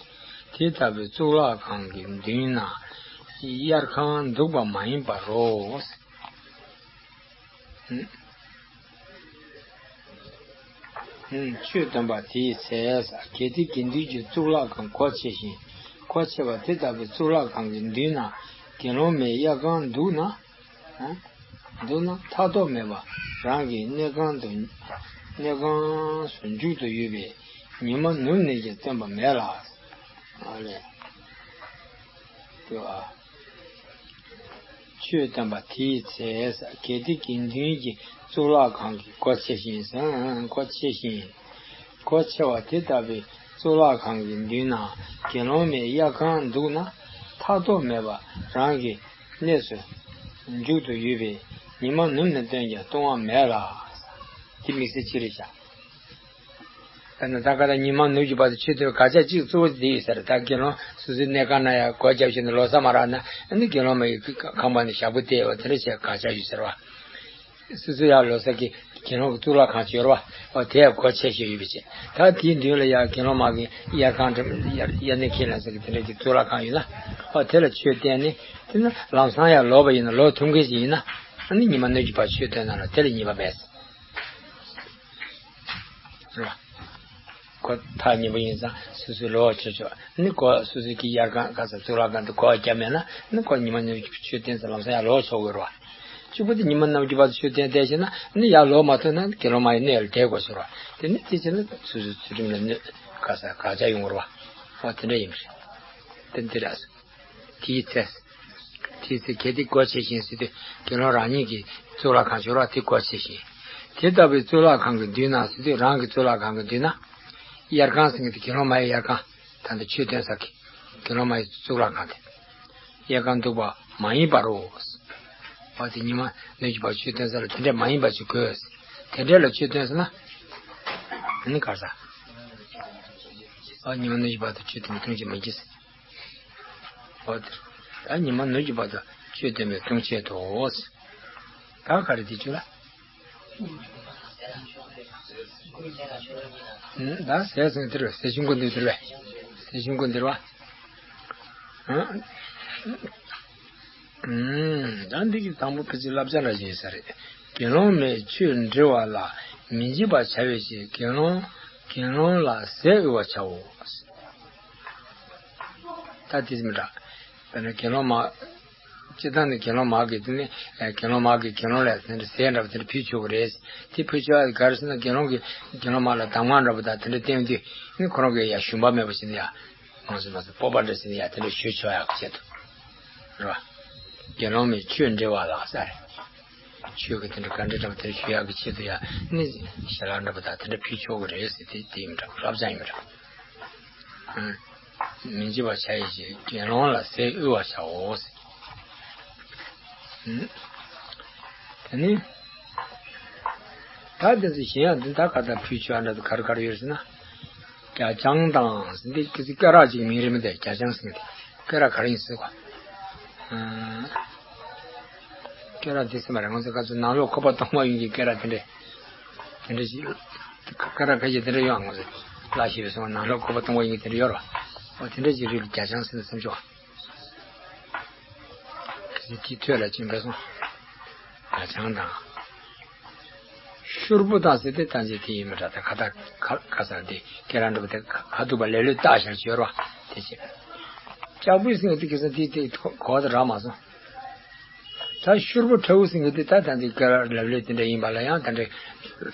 དེ་ལྟ་བུའི་གཙུག་ལག་ཁང་གི་མདུན་ན་དབྱར་ཁང་འདུག་པ་མ་ཡིན་པར་རོ། ཆོས་སྟོན་པ་དེའི་ཚེ། གལ་ཏེ་དགེ་འདུན་གྱི་གཙུག་ལག་ཁང་གོ་ཆེ་ཞིང་གོ་ཆེ་བ་དེ་ལྟ་བུའི་གཙུག་ལག་ཁང་གི་མདུན་ན་དགེ་སློང་མའི་དབྱར་ཁང་འདུག་ན། འདུག་ན་ཐག་དོག་མེད་པར་རང་གི་གནས་ཁང་དུ་གནས་ཁང་སུ་འཇུག་ཏུ་ཡོད་པས་ཉི་མ་ནུབ་ནས་ཀྱང་སྟོན་པ་མེད་ལ། ཨ་ལས། དུ་ཨ། ཆོས་སྟོན་པ་དེའི་ཚེ། གལ་ཏེ་དགེ་འདུན་གྱི་གཙུག་ལག་ཁང་གི་གོ་ཆེ་ཞིང་ཟེར། གོ་ཆེ་ཞིང་། གོ་ཆེ་བ་དེ་ལྟ་བུའི་གཙུག་ལག་ཁང་གི་མདུན་ན་དགེ་སློང་མའི་དབྱར་ཁང་འདུག་ན་ཐག་དོག་མེད་པར་རང་གི་གནས་སུ་འཇུག་ཏུ་ཡོད་པས་ཉི་མ་ནུབ་ནས་སྟོན་ཀྱང་ལྟུང་བ་མེད་ལ། དེ་དམིགས་བསལ་ཅི་རེད་བཞག། ད་ནི་ད་ག་ད་ཉི་མ་ནུབ་ཀྱི་བར་དུ་ཆོས་སྟོན་དགག་བྱ་གཅིག་གཙོ་བོ་དེ་ཡོད་ས་རེད། ད་དགེ་སློང་སོ་སོའི་གནས་ཁང་ན་ཡང་སྒོ་བརྒྱབ་བྱས་ནས་ལོ་གསར་མ་རག་ན་ཨ་ནི་དགེ་སློང་མ་ཡི་ཁང་པ་ནས་ཞག་པོ་བལྟས་པ་དེ་འདྲ་བྱས་དགག་བྱ་ཡོད་ཟེར་བ། སོ་སོ་ཡང་ལོ་གསར་གྱི་དགེ་སློང་གི་གཙུག་ལག་ཁང་ཅིག་ཡོད་རེད་བ། ཨོ་དེ་ཡང་སྒོ་ཕྱེ་བཞིན་ཡོད་པའི་ཕྱིར། ད་དེའི་མདུན་ལ་ཡང་དགེ་སློང་མ་གི་དབྱར་ཁང་དེ་དབྱར་དབྱར་གནས་ཁྱིམ་ལ་ཟེར་གི་དེ་འདྲ་གི་གཙུག་ལག་ཁང་ཡོད་ན། ཨོ་དེ་ལ་ཆོས་བསྟན་ནས་དེ་ན་ལམ་སང་ཡང་ལོག་པ་ཡིན་ན་ལོག་ཐུབ་མཁན་ཞིག་ཡིན་ན་ཨ་ནི་ཉི་མ་ནུབ་ཀྱི་བར་ཆོས་སྟོན་ན་ལ་དེ་ལ་ཉེས་པ་མེད། རེད་བ། ཁོ་ཐག་ཉེ་པོ་ཡིན་ཙང་སོ་སོའི་ལོག་ཆོག་ཆོག་ནི་ཁོ་སོ་སོའི་གི་དབྱར་ཁང་ག་ས་གཙུག་ལག་ཁང་དུ་གོ་བ་བརྒྱབ་མེད་ན་ནི་ཁོ་ཉི་མ་ནུབ་ཀྱི་ཆོས་བསྟན་ཙམ་ལམ་སང་ཡར་ལོག་ཆོག་གི་རེད་བ། གཅིག་པུ་དེ་ཉི་མ་ནུབ་ཀྱི་བར་དུ་ཆོས་བསྟན་བསྡད་ཤེ་ན་ནི་ཡར་ལོག་མ་ཐུབ་ན་དགེ་སློང་མ་ཡི་གནས་ལ་བསྡད་དགོས་ཟེར་བ། དེ་ནི་དེ་ཕྱིར་ན་སོ་སོའི་ཚུལ་ཁྲིམས་ལ་གནོད་ག་ས་ག་ཆ་ཡོང་གི་རེད་བ། འོ་དེ་འདྲ་ཡིན་པ་རེད། དེ་འདི་རེད། དེའི་ཚེ། དེའི་ཚེ་གལ་ཏེ་སྒོ་ཕྱེ་ཞིང་ཟེར་དུས་དགེ་སློང་རང་ཉིད་ཀྱི་གཙུག་ལག་ཁང་ཞོར་བ་དེ་སྒོ་ཕྱེ་ཞིང་། དེ་ལྟ་བུའི་གཙུག་ལག་ཁང་གི་མདུན་ན་ཟེར་དུས་རང་གི་གཙུག་ལག་ཁང་གི་མདུན་ན། དབྱར་ཁང་ཟེར་མཁན་དེ་དགེ་སློང་མ་ཡི་དབྱར་ཁང་། ད་ལྟ་ཆོས་སྟོན་ས་གི་དགེ་སློང་མ་ཡི་གཙུག་ལག་ཁང་དེ། དབྱར་ཁང་འདུག་པ་མ་ཡིན་པར་རོ། འོ་དེ་ཉི་མ་ནུབ་ཀྱི་བར་ཆོས་སྟོན་ས་ལ་དེ་འདྲས་མ་ཡིན་པ་ཅིག་དགོས། དེ་འདྲས་ལ་ཆོས་སྟོན་ས་ན། ཨ་ནི་གར་ས། འོ་ཉི་མ་ནུབ་ཀྱི་བར་དུ་ཆོས་སྟོན་ཐུན་གྱི་མི་འགྱེད། འོ་དེ། ད་ཉི་མ་ནུབ་ཀྱི་བར་དུ་ཆོས་སྟོན་པའི་ལྟུང་བྱེད་དོ། ད་ག་རེ་དེ་བཅུ་ལ། ད་ཟས་ཟིན་དེར་བས་ཟས་ཆུང་ཀུ་འདིར་དེར་བས། ཟས་ཆུང་ཀུ་འདིར་བ། ད་འདི་གི་དང་པོ་ཕལ་ཆེར་བསླབ་བྱ་འདྲ་ཞིག་ཡིན་ས་རེད། དགེ་སློང་མས་ཆོས་འདྲི་བ་ལ་མི་འཇིགས་པར་བྱ་བའི་ཕྱིར་དགེ་སློང་དགེ་སློང་ལ་ཟས་དབུལ་བར་བྱའོ། ད་དེ་མི་འདྲ། དཔེར་ན་དགེ་སློང་མ། སྤྱིར་བཏང་ནི་དགེ་སློང་མ་གིས་དེ་ནི་དགེ་སློང་མ་གིས་དགེ་སློང་ལ་དེ་འདྲ་ཟས་འདྲ་པོ་དེ་འདྲ་ཕུལ་ཆོག་གི་རེད། དེ་ཕུལ་ཆོག་ཡ་ག་རེ་ཟེར་ན་དགེ་སློང་གིས་དགེ་སློང་མ་ལ་གདམས་ངག་འདྲ་པོ་དང་དེ་འདྲ་བསྟན་དུས་ནི་ཁོ་རང་གིས་ཡ་ཞུམ་པ་མེད་པ་བྱས་ནས་ཡ། ང་ཚོ་མ་ཚོ་སྤོབས་པ་འདྲ་ཟེར་ནས་ཡ་དེ་འདྲ་ཞུ་ཆོག་ཡག་གི་ཆེད་དུ། རེད་བ། དགེ་སློང་མས་ཆོས་འདྲི་བ་ལ་ཟེར། ཆོས་ཀྱི་དེ་འདྲ་བཀའ་འདྲི་འདྲ་པོ་དེ་འདྲ་ཞུ་ཡག་གི་ཆེད་དུ་ཡ་ནི་ཞལ་ལག་འདྲ་པོ་དང་དེ་འདྲ་ཕུལ་ཆོག་གི་རེད་ཟེར་དེ་དེ་ཡིན་འདྲ་བསླབ་བྱ་ཡིན་འདྲ། མི་འཇིགས་པར་བྱ་ཡི་ཕྱིར་དགེ་སློང་ལ་ཟས་དབུལ་བར་བྱའོ། དེ་ནི། ད་དེ་ཚོ་གཞན་ཡང་འདི་ད་ག་ད་ཕུལ་ཆོག་འདྲ་དུ་ག་རེ་ག་རེ་ཡོད་ཟེར་ན། རྒྱ་ལྕང་དང་ཟེར་འདི་ཀི་སི་སྐེ་རགས་ཅིག་མིང་རེད་མི་འདུག་རྒྱ་ལྕང་ཟེར་གི་སྐེ་རགས་ག་རེ་ཡིན་ཟེར་གོ། སྐེ་རགས་འདི་ཟེར་མ་རེད་ང་ཚོ་ག་ཚོད་ནང་ལོགས་ཁོག་པ་སྟོང་པ་ཡིན་གྱི་སྐེ་རགས་དེ་འདྲས། དེ་འདྲས་ཞིག་སྐེ་རགས་ཁ་ཤས་དེ་འདྲས་ཡོད་ང་ཚོ་ལ་ཞེས་པའི་སོང་ནང་ལོགས་ཁོག་པ་སྟོང་པ་ཡིན་གྱི་དེ་འདྲས་ཡོད་རོ། འོ་དེ་འདྲས་ཞིག་རེད་རྒྱ་ལྕང་ཟེར་ན་སེམས་ཆོག་དེ་ཐོད་ལ་ཅིག་འབད་སོང་། ད་ཆང་དང་། ཤུར་བུ་དང་ཟེར་ཏེ་ད་ཅི་དེ་ཡིན་མི་འདྲ་ད་ཁ་ད་ཁ་ཁ་ས་དེ་ཁྱེད་རང་འགྲོ་བ་དེ་ཁ་ཐུག་པ་ལེ་ལོས་བཏགས་ཤར་བྱོས་རོ། དེ་ཅི། ལྕགས་པོའི་སེང་དེ་ཁེ་ས་དེ་དེ་གོ་བ་དེ་རག་མ་སོང་། ད་ཤུར་པོ་ཁྲ་བོ་ཟེར་མཁན་དེ་ད་ད་འདི་ཀ་ལབ་ལེ་དེ་འདྲ་ཡིན་པ་ལ་ཡང་ད་འདྲ་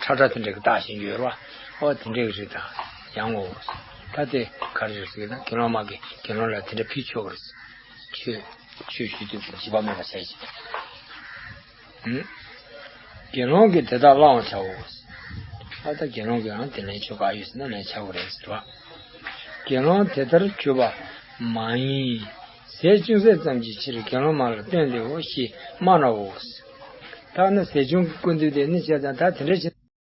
ཁྲ་ཁྲ་དེ་འདྲ་གི་བཏགས་ཤིང་ཡོད་ར། ཨོ་དེ་འདྲ་གི་རེད། ད་ཡང་ངོ་། ད་དེ་ག་རེ་རེད་ཟེར་ན་དགེ་སློང་མ་གི་དགེ་སློང་ལ་དེ་འདྲ་ཕུལ་ཆོག་གི་རེད། ཆོས་ཆོས་ཞུ་དུས་བྱིས་པ་མེད་པ་བྱས་ཤིང་། དགེ་སློང་གིས་དེ་དག་བླང་བར་བྱའོ། ད་ལྟ་དགེ་སློང་གིས་ཡང་དེ་ལན་ཆོག་ག་ཡོད་ཟེར་ན་ལན་ཆགས་པ་རེད་ཟེར་བ། དགེ་སློང་དེ་ལྟར་གྱུར་པ་མ་ཡིན། ཟས་ཅུང་ཟད་ཙམ་གྱི་ཕྱིར་དགེ་སློང་མ་ལ་བསྟན་ཏེའོ་ཞེས་སྨྲ་ནའོ། ད་ནི་ཟས་ཅུང་གི་ཀུན་འདུས་དེ་ནི་བྱས་ཙང་ད་དེ་འདྲ་བྱས།